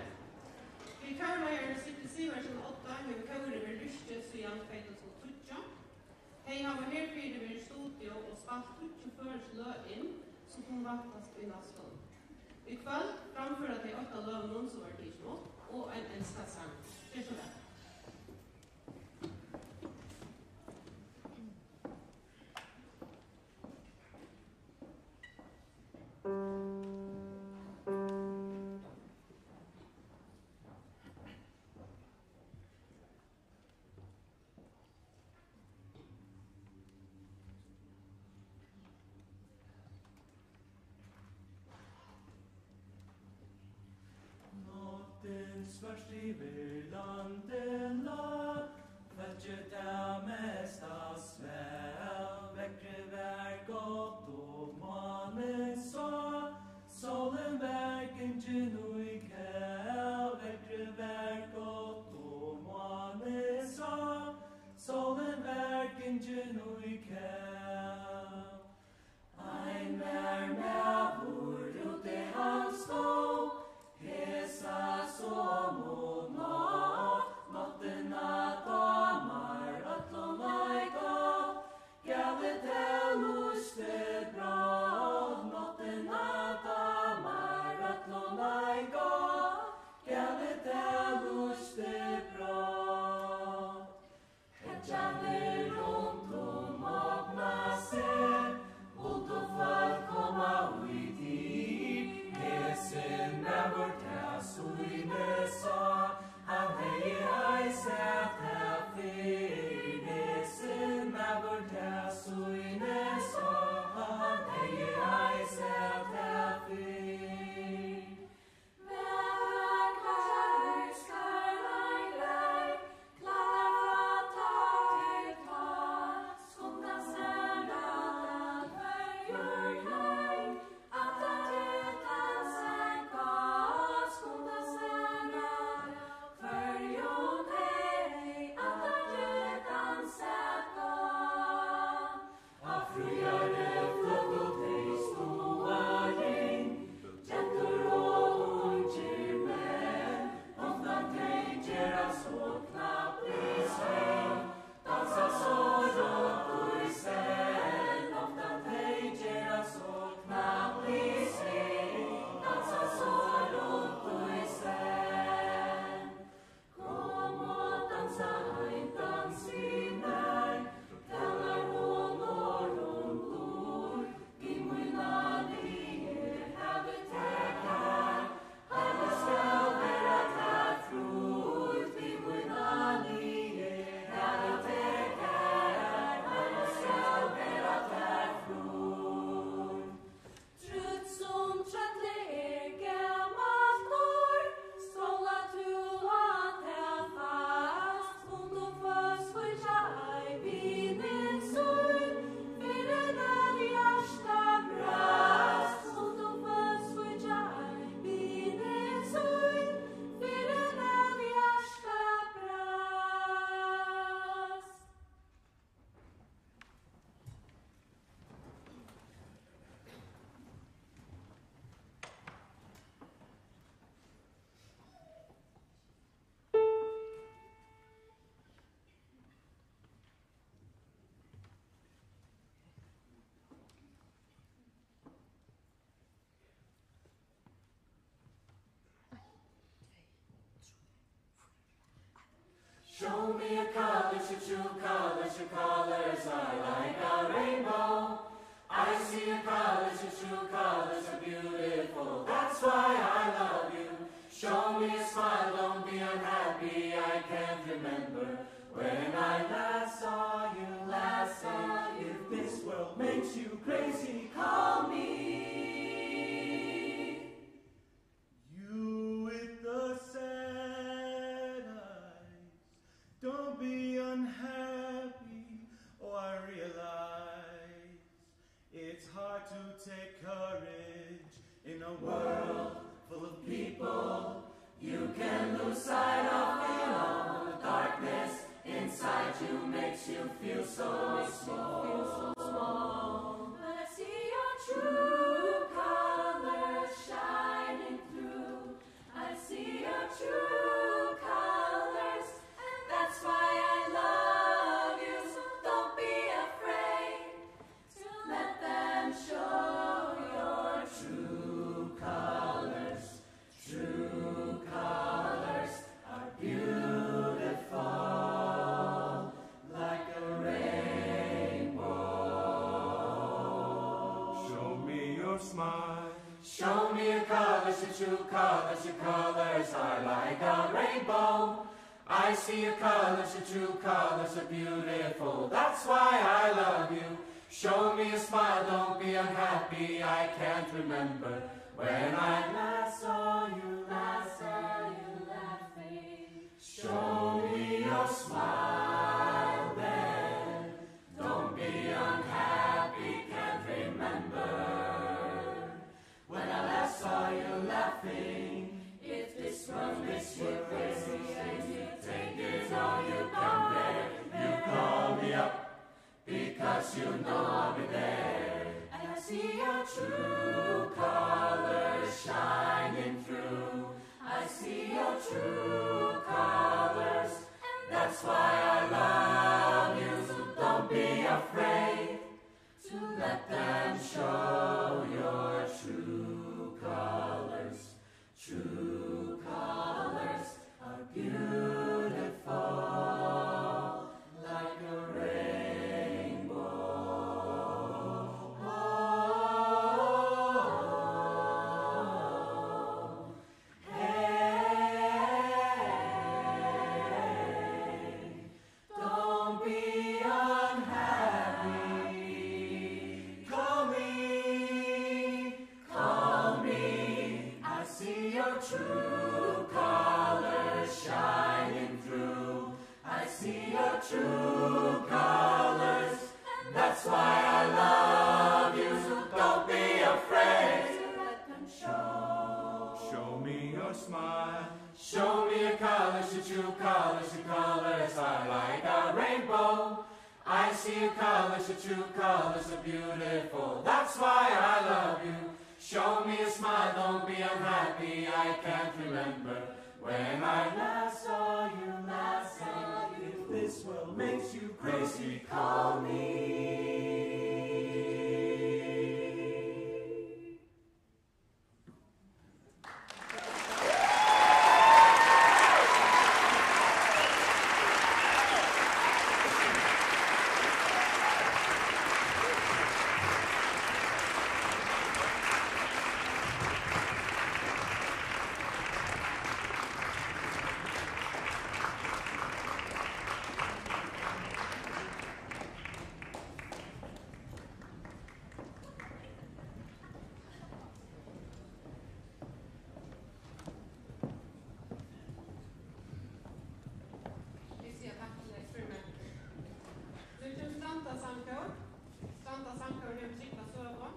Fyri kórleiðaran Sigrid Sivertsen Odda hevur kórið verið virkið síðan tvey túsund og tíggju. Tey hava herfyri verið í studio og spælt tíggju føroysk løg inn, sum kunnu væntast í næstum. Í kvøld framføra tey eitt av løgunum, sum var tikin upp, og ein enskan sang. Ger so væl. Náttin svørt yvir landið lá, fólkið tað mesta svav. Veðrið var gott og mánin sá, sólin var gingin í kav. Veðrið var gott og mánin sá, sólin var gingin í kav. Ein var maður úti, hann stóð hesa somu nátt. Náttina dámar øllum ei gott, galið tað lýsti brátt. Náttina dámar øllum ei gott, galið tað lýsti brátt. Hetjan er runt um okna seg, huldufólk koma í tig. Hesin maður tað sýnið sá, hann hevði ei sæð tað fyrr. Hesin maður tað sýnið sá, hann hevði ei sæð tað fyrr. Á fríari fløgu tey stuðarin, gentur og ungir menn, oftan tey gera so knappliga spenn, dansa so rátt í senn, oftan tey gera so knappliga spenn, dansa so rátt í senn. Kom og dansa ein dans við mær, talar hon og hon blíð, við mína lið havi tað kært, heima skal vera tað frítt, við mína lið havi tað kært, heima skal vera tað frítt. Trøtt sum trøllið er gamalt orð, stóla tú á tað fast, skulu tú fyrst svíkja ei vini sín, fyrr enn at hjartað brast, skulu tú fyrst svíkja ei vini sín, fyrr enn at hjartað brast. Show me a color, should true colors, your colors are like a rainbow. I see your colors, your true colors are beautiful. That's why I love you. Show me a smile, don't be unhappy. I can't remember when I last saw you, last saw you. If this world makes you crazy, call me. You with the sad eyes, don't be unhappy. Oh, I realize it's hard to take courage in a world full of people. You can lose sight of it all. The darkness inside you makes you feel so small. But I see your true colors shine. Show me your colors, your true colors, your colors are like a rainbow. I see your colors, your true colors are beautiful. That's why I love you. Show me a smile, don't be unhappy. I can't remember when I last saw you, last saw you laughing. Show me your smile then. Don't be unhappy, can't remember when I last saw you laughing. If this world makes you crazy and you take it all you can bear, you call me up because you know I'll be there. And I see your true colors shining through. I see your true colors. And that's why I love you. So don't be afraid to let them show your true colors. True colors are beautiful like a rainbow. Oh, hey, don't be unhappy. Call me, call me. I see your true colors shining through. I see your true colors. And that's why I love you. So don't be afraid to let them show. Show me your smile. Show me your colors, your true colors, your colors are like a rainbow. I see your colors, your true colors are beautiful. That's why I love you. Show me a smile, don't be unhappy. I can't remember when I last saw you, last saw you. If this world makes you crazy, call me. Vit siga takk til Experiment. Nú kemur Stranda Sangkór. Stranda Sangkór hevur drúgva søgu.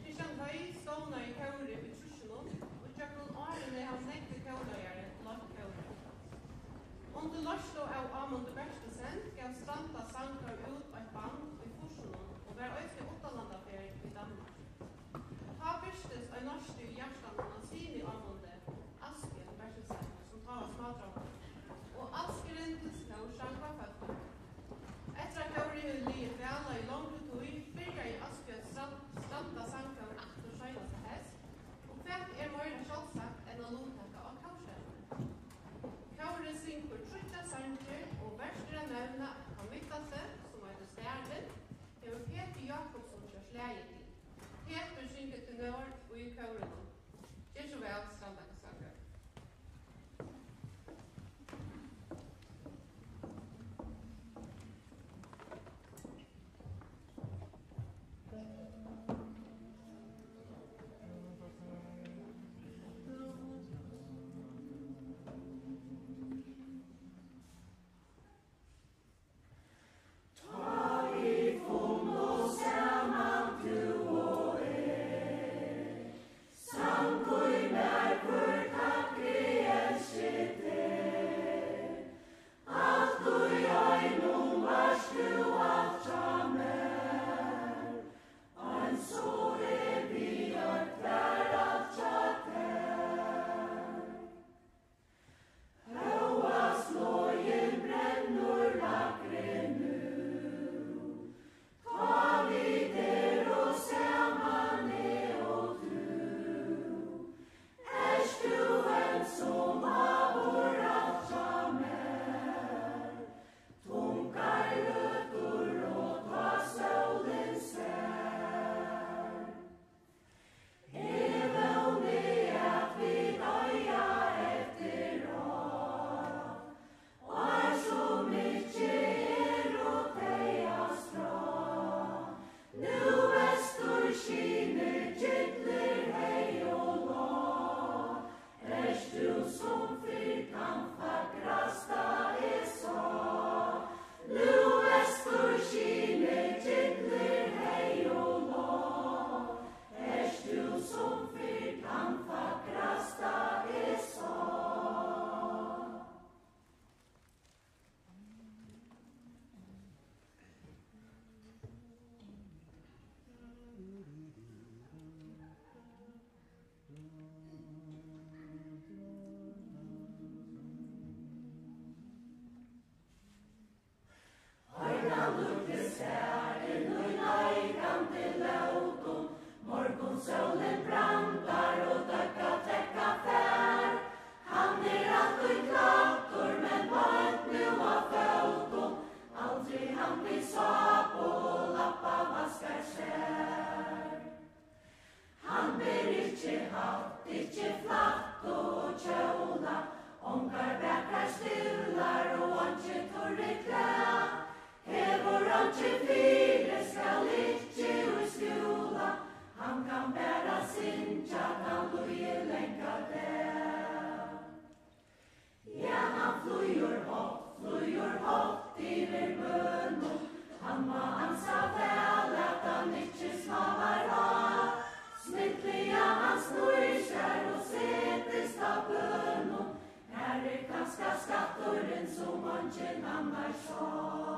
Christian Høy stovnaði kórið í trýssunum, og gjøgnum árini hevur nógvir kórleiðarar leitt kórið. Undir leiðslu av Ámundi Bertelsen gav Stranda Sangkór út eitt band í fýrsunum og var eisini í uttanlandaferð í Danmark. Tá birtist ein neisti í hjartanum á syni Ámundi, Askild Bertelsen, sum tá var smádrongur, og Askur reyndist nóg sangfólk. Eftir at kórið hevði ligið falað í longri tíð, byrjaði Askur at stra-, stranda sangkór aftur seinasta heyst, og hvat er meira sjálvsagt enn at luttaka á kórstevnuni? Kórið syngur tríggjar sangir Ikki flættu og kjóla, ongar vakrar stivlar og einki turriklæð. Hevur einki fyri, skal ikki í skúla, hann kann bara syngja tann lýðilanga dag. Ja, hann flýgur hátt, flýgur hátt yvir bønum. Hann má ansa væl, at hann ikki smávar á. Snilliga hann snýr sær og setist á bønum. Har er kanska skatturin, sum eingin annar sá.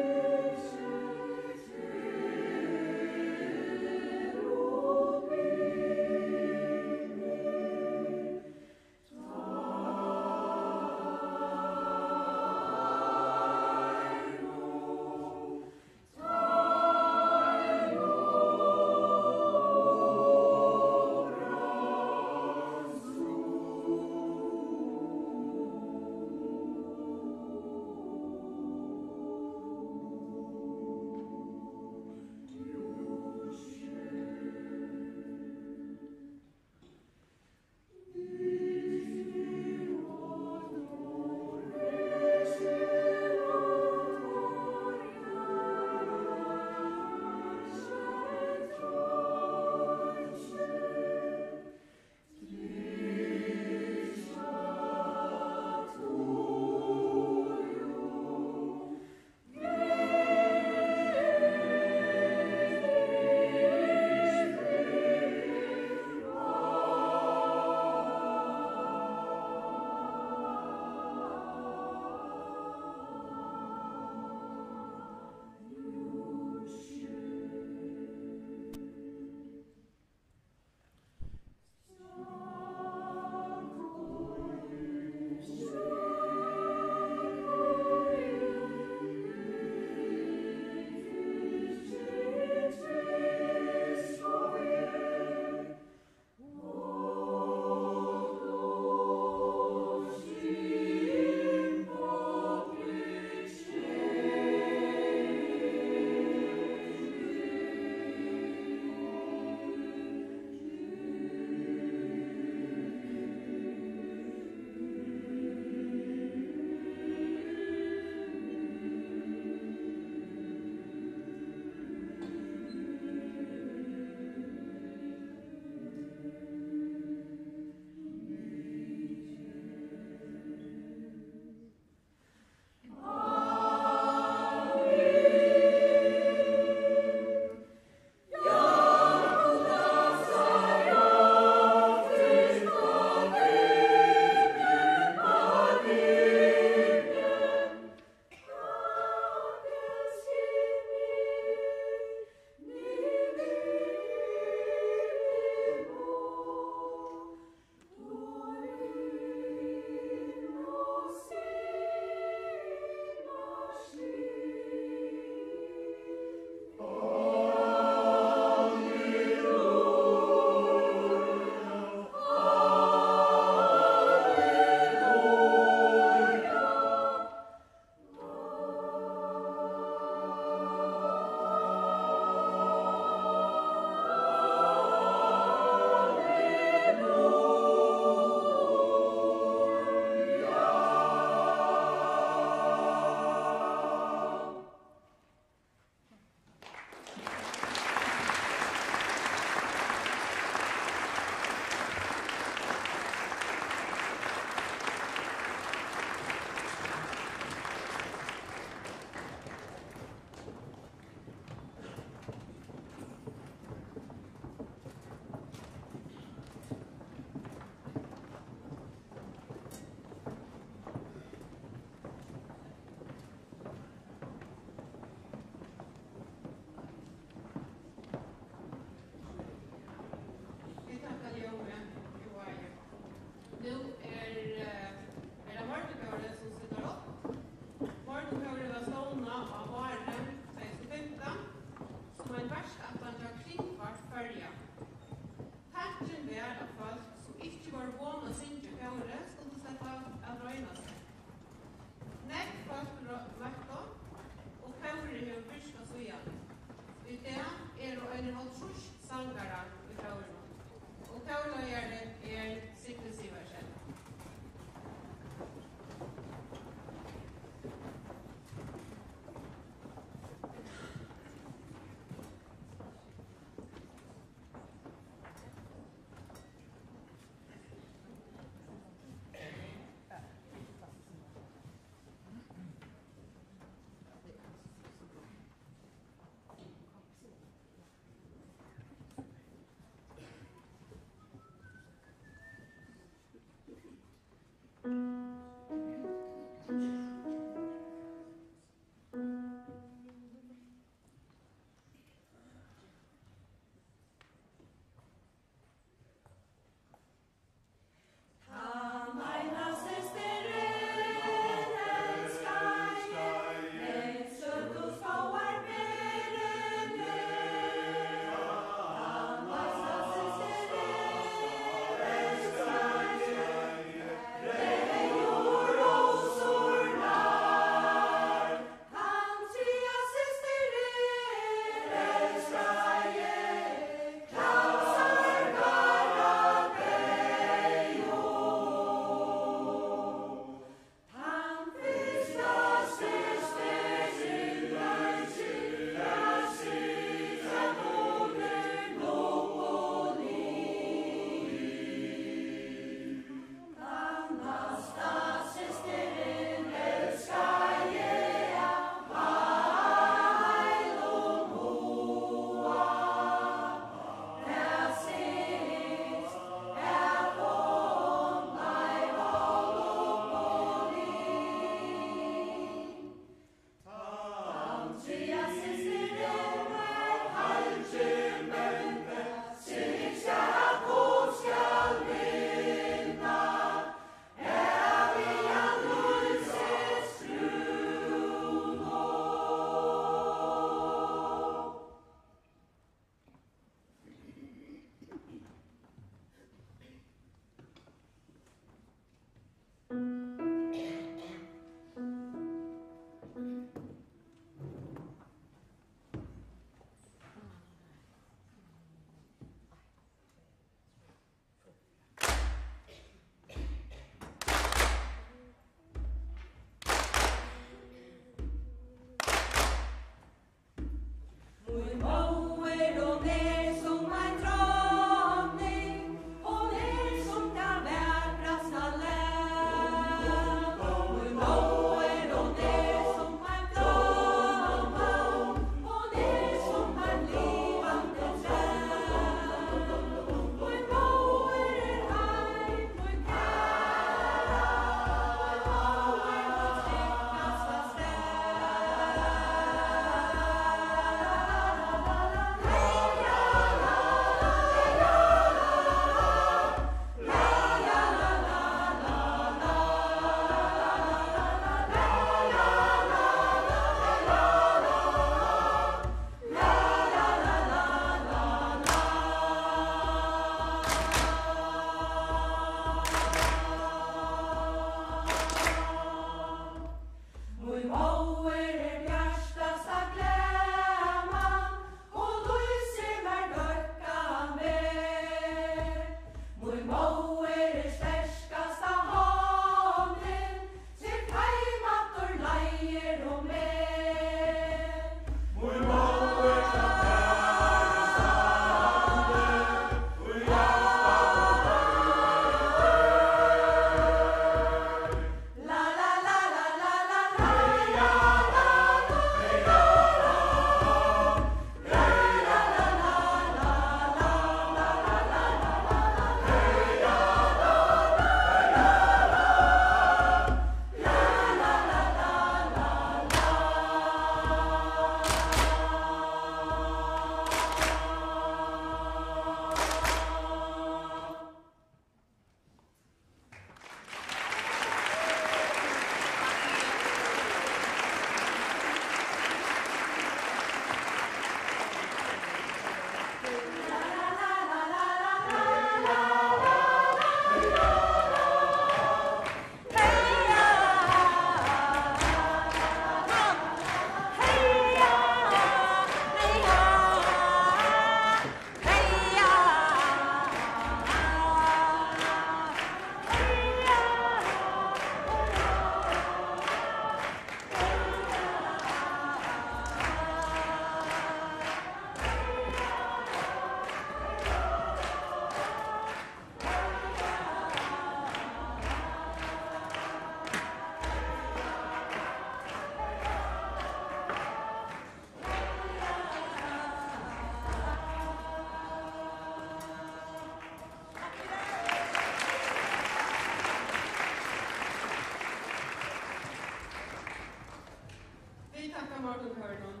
Morgunkórinum.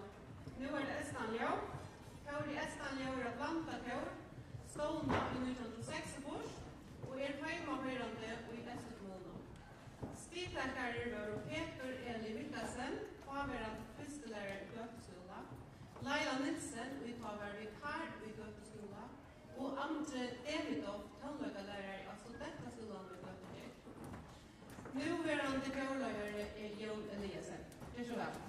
Nú er tað Eystan Ljóð. Kórið Eystan Ljóð er eitt landakór, stovnað í nítjan hundrað og seksogfýrs og er heimahoyrandi í Eysturkommunu. Stigtakarar vóru Petur Eli Mikkelsen, táverandi fyrstulærari í Gøtu skúla, Laila Nielsen, ið tá var vikar í Gøtu skúla, og Andri Davidoff, tónleikalærari á Studentaskúlanum í Gøtu. Núverandi kórleiðari er Jón Eliasen. Ger so væl.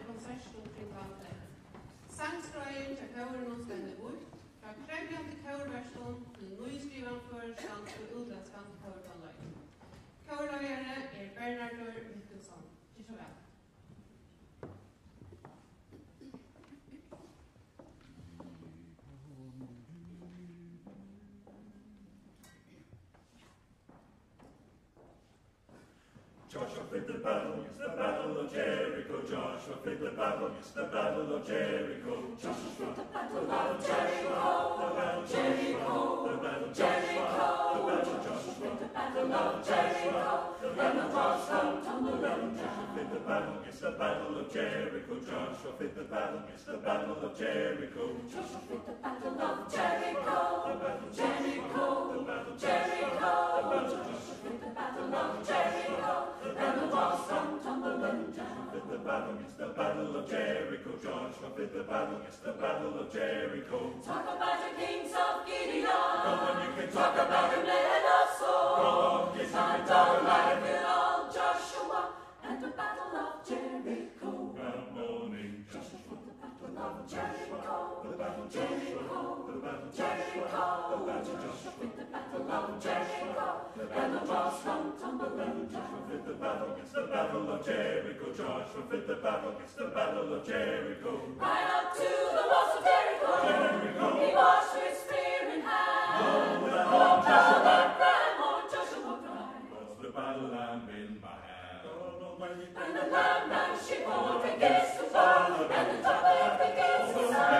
konsertum kring landið. Sangskráin hjá kórinum spennir vítt, frá krevjandi kórverkum til nýskrivan føroyskan og útlendskan kórtónleik. Kórleiðari er Bernardur Mikkelsen. Ger so væl. Joshua fit the battle, it's the battle of Jericho. Joshua fit the battle, it's the battle of Jericho. Joshua fit the battle of Jericho. Jericho, Jericho. Joshua fit the battle of Jericho. And the walls come tumbling. Joshua fit the battle, it's the battle of Jericho. Joshua fit the battle, it's the battle of Jericho. Joshua fit the battle of Jericho. Jericho, Jericho. Joshua fit the battle of Jericho. And the walls come tumbling. Joshua fit the battle, it's the battle of Jericho. Joshua fit the battle, it's the battle of Jericho. Talk about the kings of Gideon. No one you can talk about him, let us all. Not alive at all, Joshua. And the battle of Jericho. Good morning, Joshua. The battle of Jericho. Jericho. Jericho. Joshua fit the battle of Jericho. And the walls come tumbling. Joshua fit the battle. It's the battle of Jericho. Joshua fit the battle. It's the battle of Jericho. Right up to the walls of Jericho. Jericho. He marched with spear in hand. Oh, the Lord Joshua cried, Lord Joshua cried. What's the battle lamb in my hand? And the lamb ran she bore the gates to fall, and the top of the gates to fall.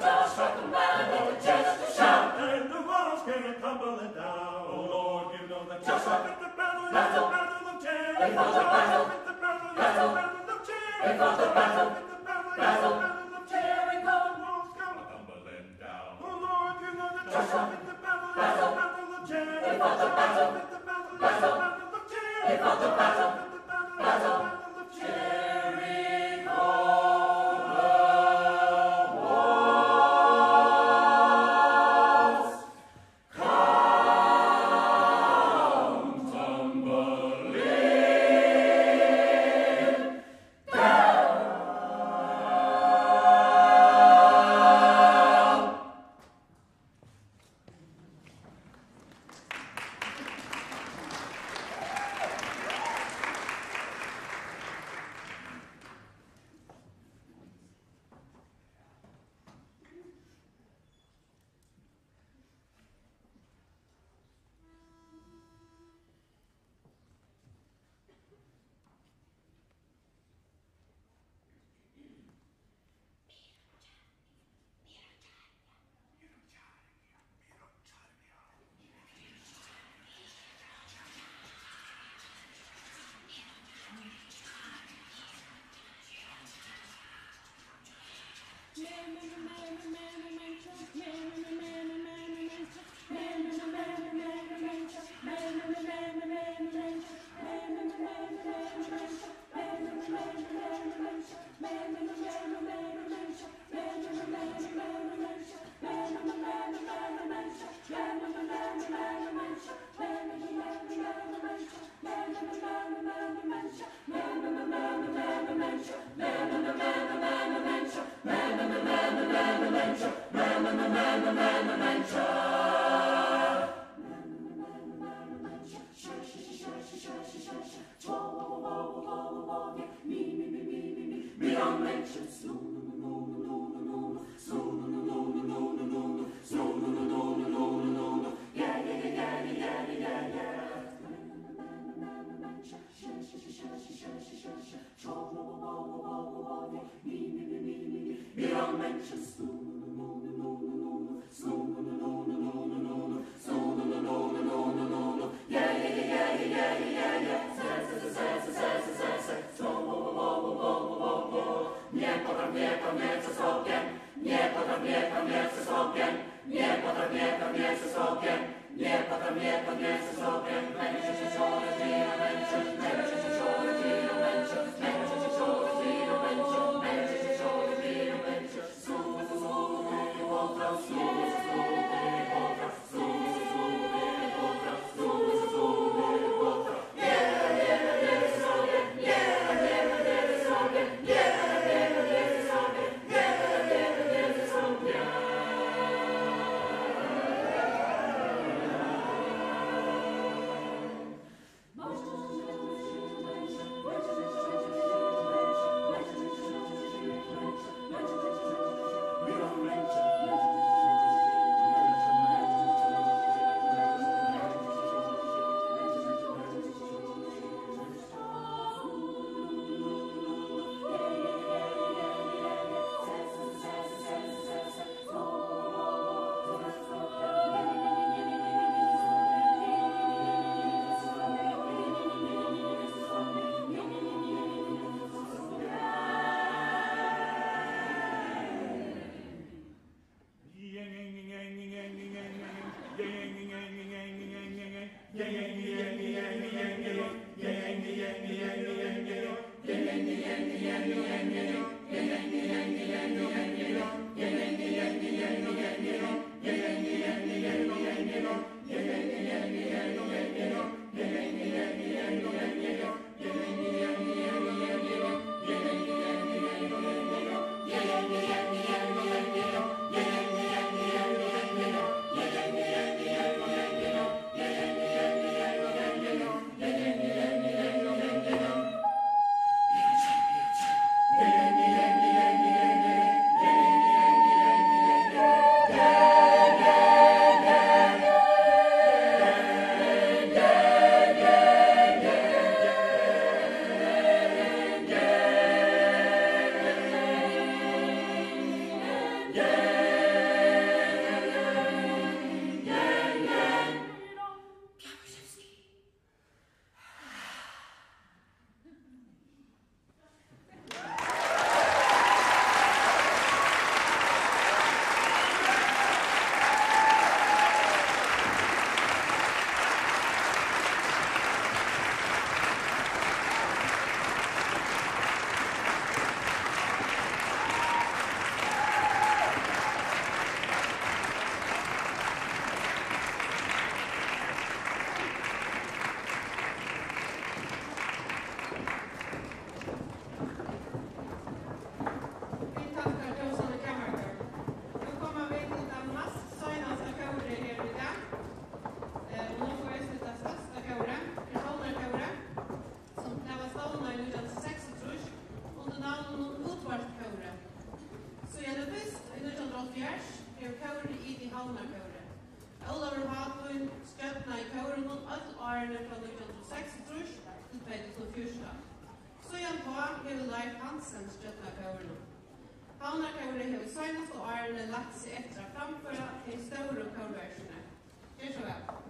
Joshua struck the man with the chest to shout. And the walls came tumbling down. Oh Lord, you know that Joshua fit the battle, it's the battle of Jericho. Joshua fit the battle, it's the battle of Jericho. Joshua fit the battle, it's the battle of Jericho. The walls come tumbling down. Oh Lord, you know that Joshua fit the battle, it's the battle of Jericho. Joshua fit the battle, it's the battle of Jericho. Joshua fit the battle, it's the battle of Jericho. Kórið. Síðani fyrst í nítjan hundrað og hálvfjerðs hevur kórið itið Havnarkórið. Ólavur Hálvin stjórnaði kórinum øll árini frá nítjan hundrað og seksogtrýss til tvey túsund og fjúrtan. Síðan tá hevur Leif Hansen stjórnað kórinum. Havnarkórið hevur seinastu árini lagt seg eftir at framføra tey stóru kórverkini. Ger so væl.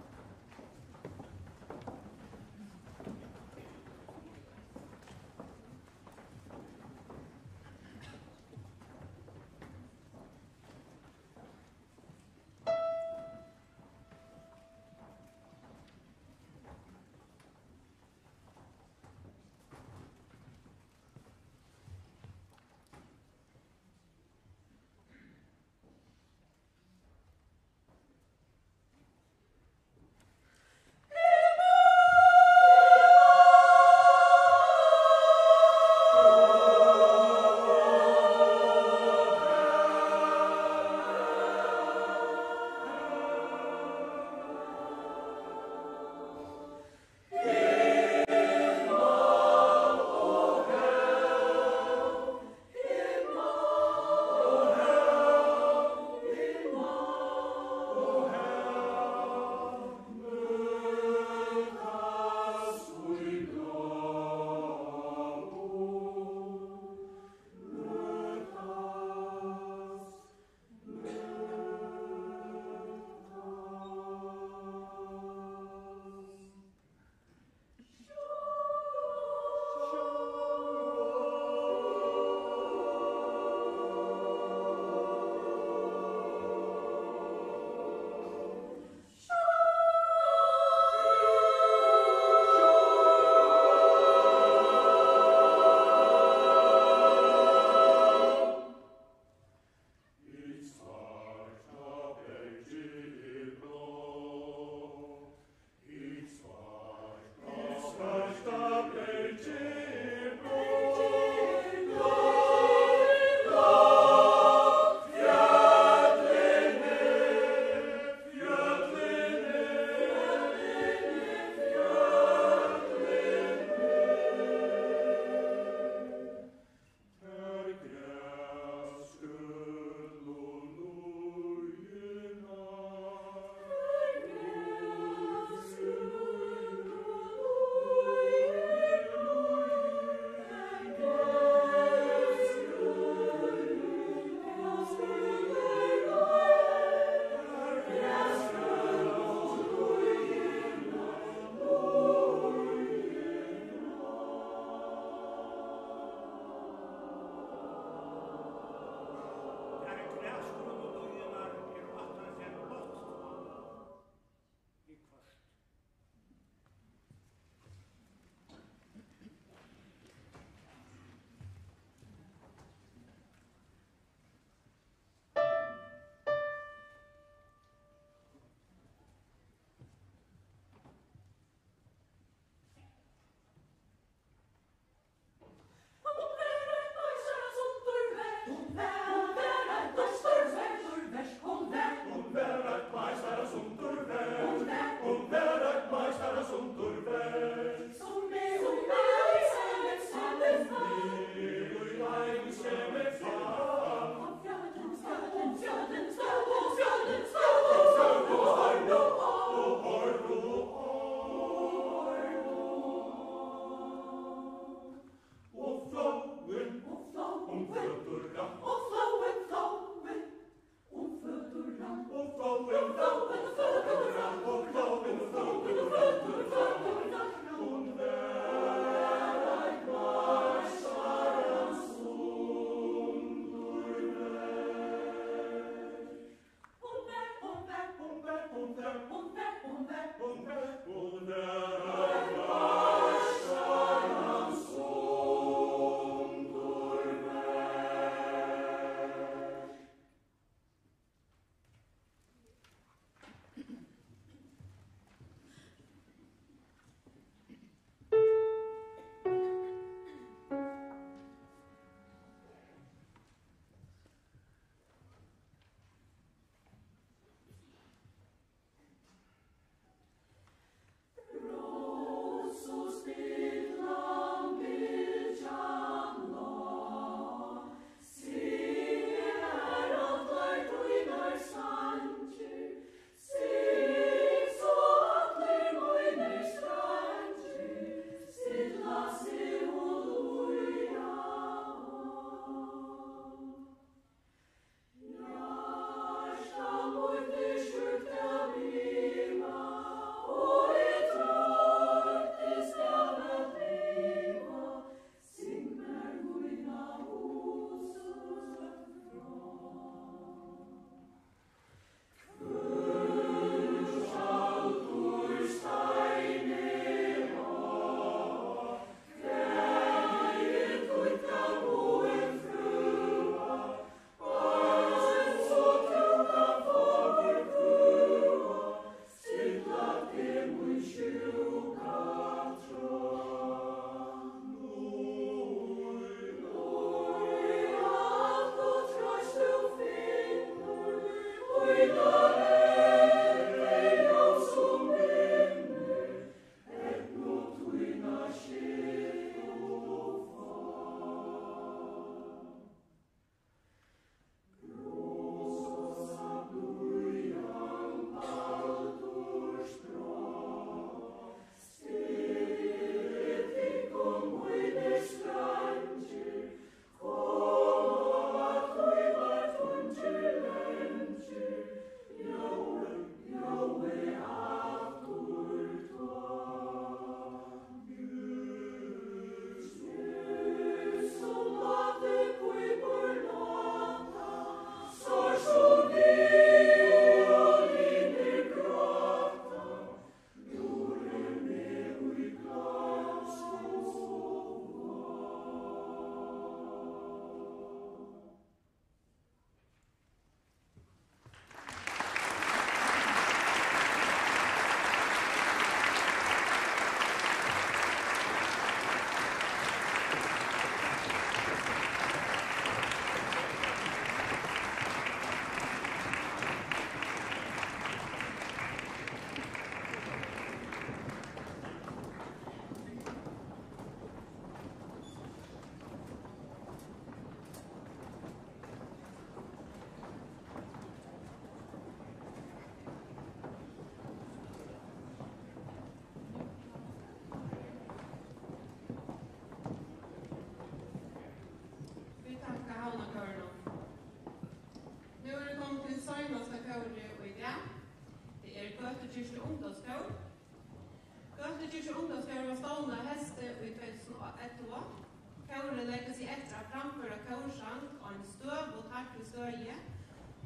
Kórið leggur seg eftir at framføra kórsang á eini støðug og tættari støði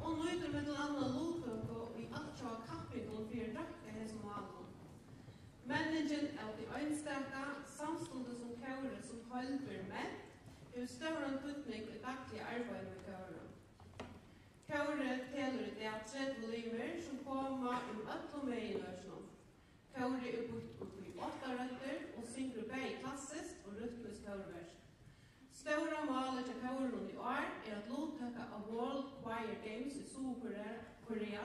og nýtir millum annað luttøku í altjóða kappingum fyri at røkka hesum málum. Menningin av tí einstaka, samstundis sum kórið sum heild verður ment, hevur stóran týdning í dagliga arbeiðinum í kórinum. Kórið telur í dag tretivu limir, sum koma úr øllum meginøkinum. Kórið er býtt upp í átta røddir og syngur bæði klassiskt og rytmiskt kórverk. Stóra málið hjá kórinum í ár er at luttaka á World Choir Games í Suðurkorea, Korea,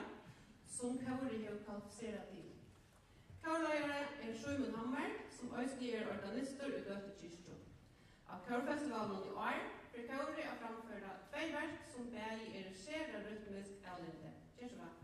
sum kórið hevur kvalifiserað til. Kórleiðari er Símun Hammer, sum eisini er organistur í Gøtu kirkju. Á kórfestivalinum í ár fer kórið at framføra tvey verk, sum bæði eru sera rytmisk av lyndi. Ger so væl.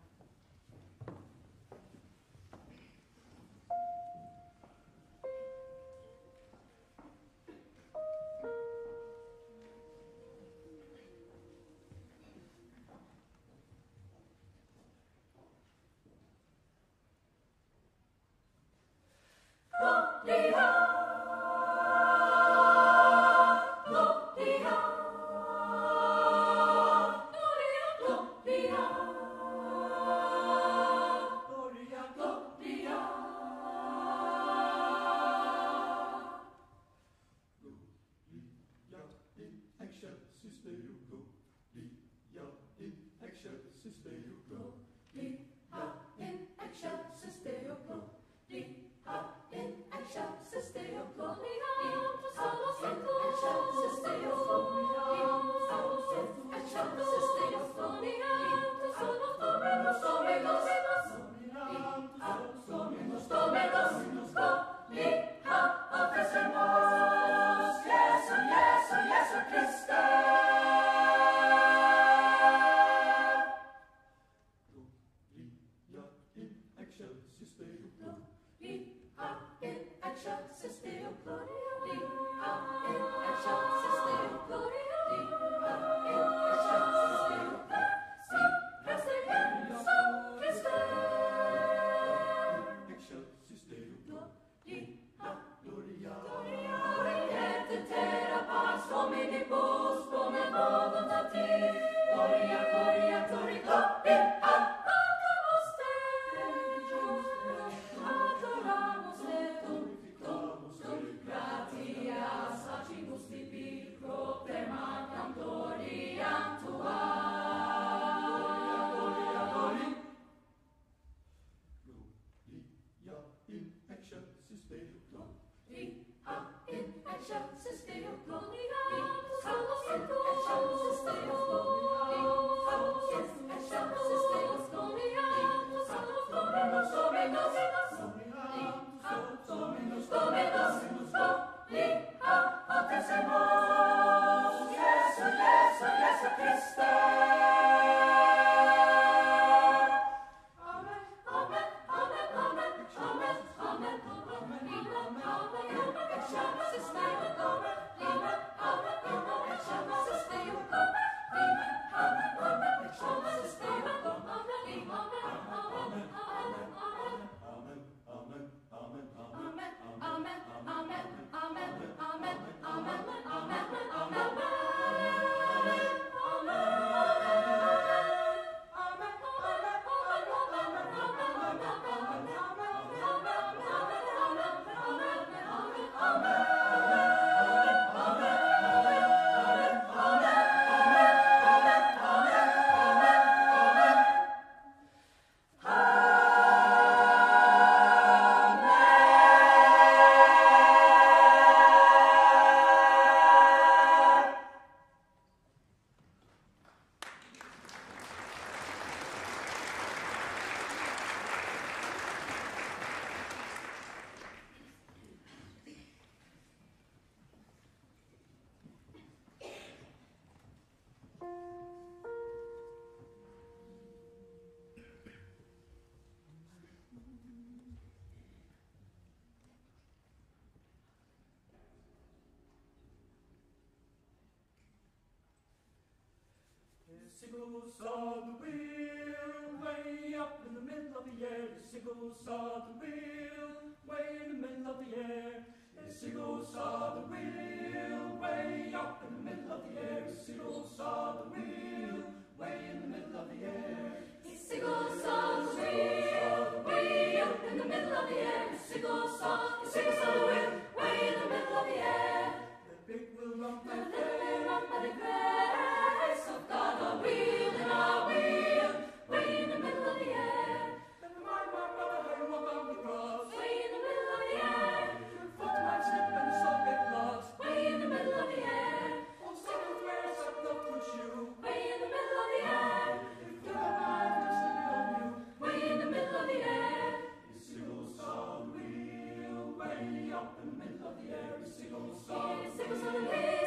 Sickle saw the wheel, way up in the middle of the air. Sickle saw the wheel, way in the middle of the air. Issigo saw the wheel way up in the middle of the air. Issigo saw the wheel way in the middle of the air. Issigo saw the wheel way up in the middle of the air. Issigo saw, Issigo saw the wheel way in the middle of the air. The big wheel run by the, the little wheel run by the grace of God, a wheel in a wheel, way in the middle of the air. Never mind, my brother, how you walk on the cross. Way in the middle of the air. Your foot might slip and your soul get lost. Way in the middle of the air. Oh, Satan, where is that love for you? Way in the middle of the air. If you don't mind, just leave it on you. Way in the middle of the air. Issigo saw the wheel way up in the middle of the air. Issigo saw the wheel,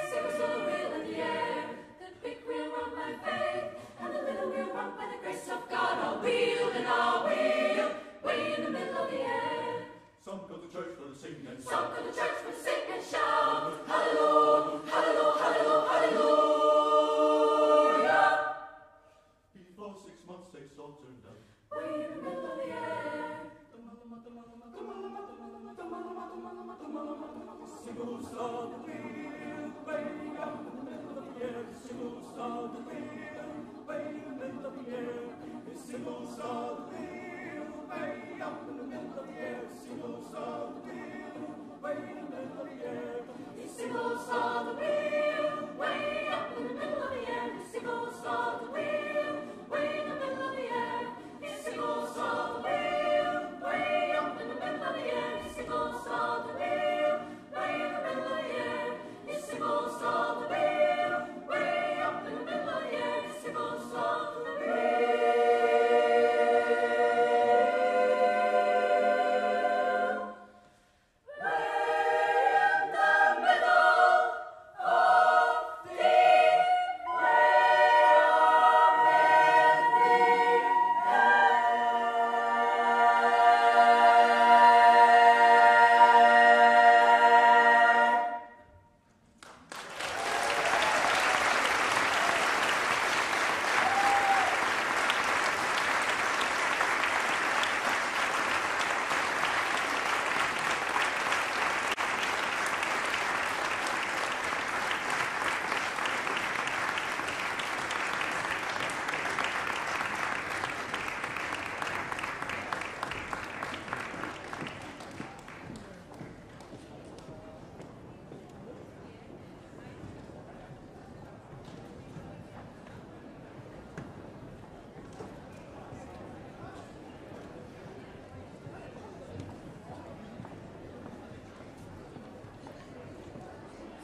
Issigo saw the wheel in the air. The big wheel run by faith, and the little wheel run by the grace of God. A wheel in a wheel, way in the middle of the air. Some go to church for the singing. Some go to church for the singing. Shout, hallelujah, hallelujah, hallelujah, hallelujah. Before six months they sold turned up. Way in the middle of the air. Issigo saw the wheel way up in the middle of the air. Issigo saw the wheel way in the middle of the air. Issigo saw the wheel way up in the middle of the air. Issigo saw the wheel way in the middle of the air. Issigo saw the wheel way up in the middle of the air. Issigo saw the wheel way in the middle of the air. Issigo saw the wheel way up in the middle of the air. Issigo saw the wheel way in the middle of the air. Issigo saw the wheel way up in the middle of the air. Issigo saw the wheel.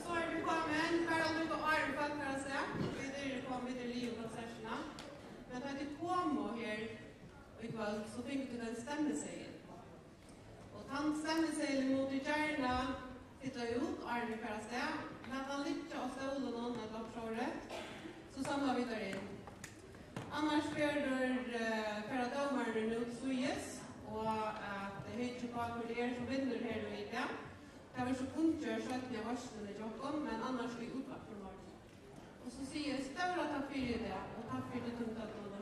So eru vit komin, bara líka áðrenn fólk fara avstað. Vit eru komin, vit eru liðug konsertina. Men tá tit koma her í kvøld, so fingu tit ein stemmiseðil. Og tann stemmiseðilin mugu tit gjarna fylla út, áðrenn vit fara avstað. Lat hann liggja á stólinum ella okkurt sovorðið, so samla vit teir inn. Annars verður, eh, fara dómararnir nú til síðis, og at hyggja upp á, hvør tað er, sum vinnur her í dag. Tað verður so kunngjørt seinni á veitsluni hjá okkum, men annars í útvarpinum í morgin. Og so sigi eg stóra takk fyri í dag, og takk fyri, tit tóku tykkum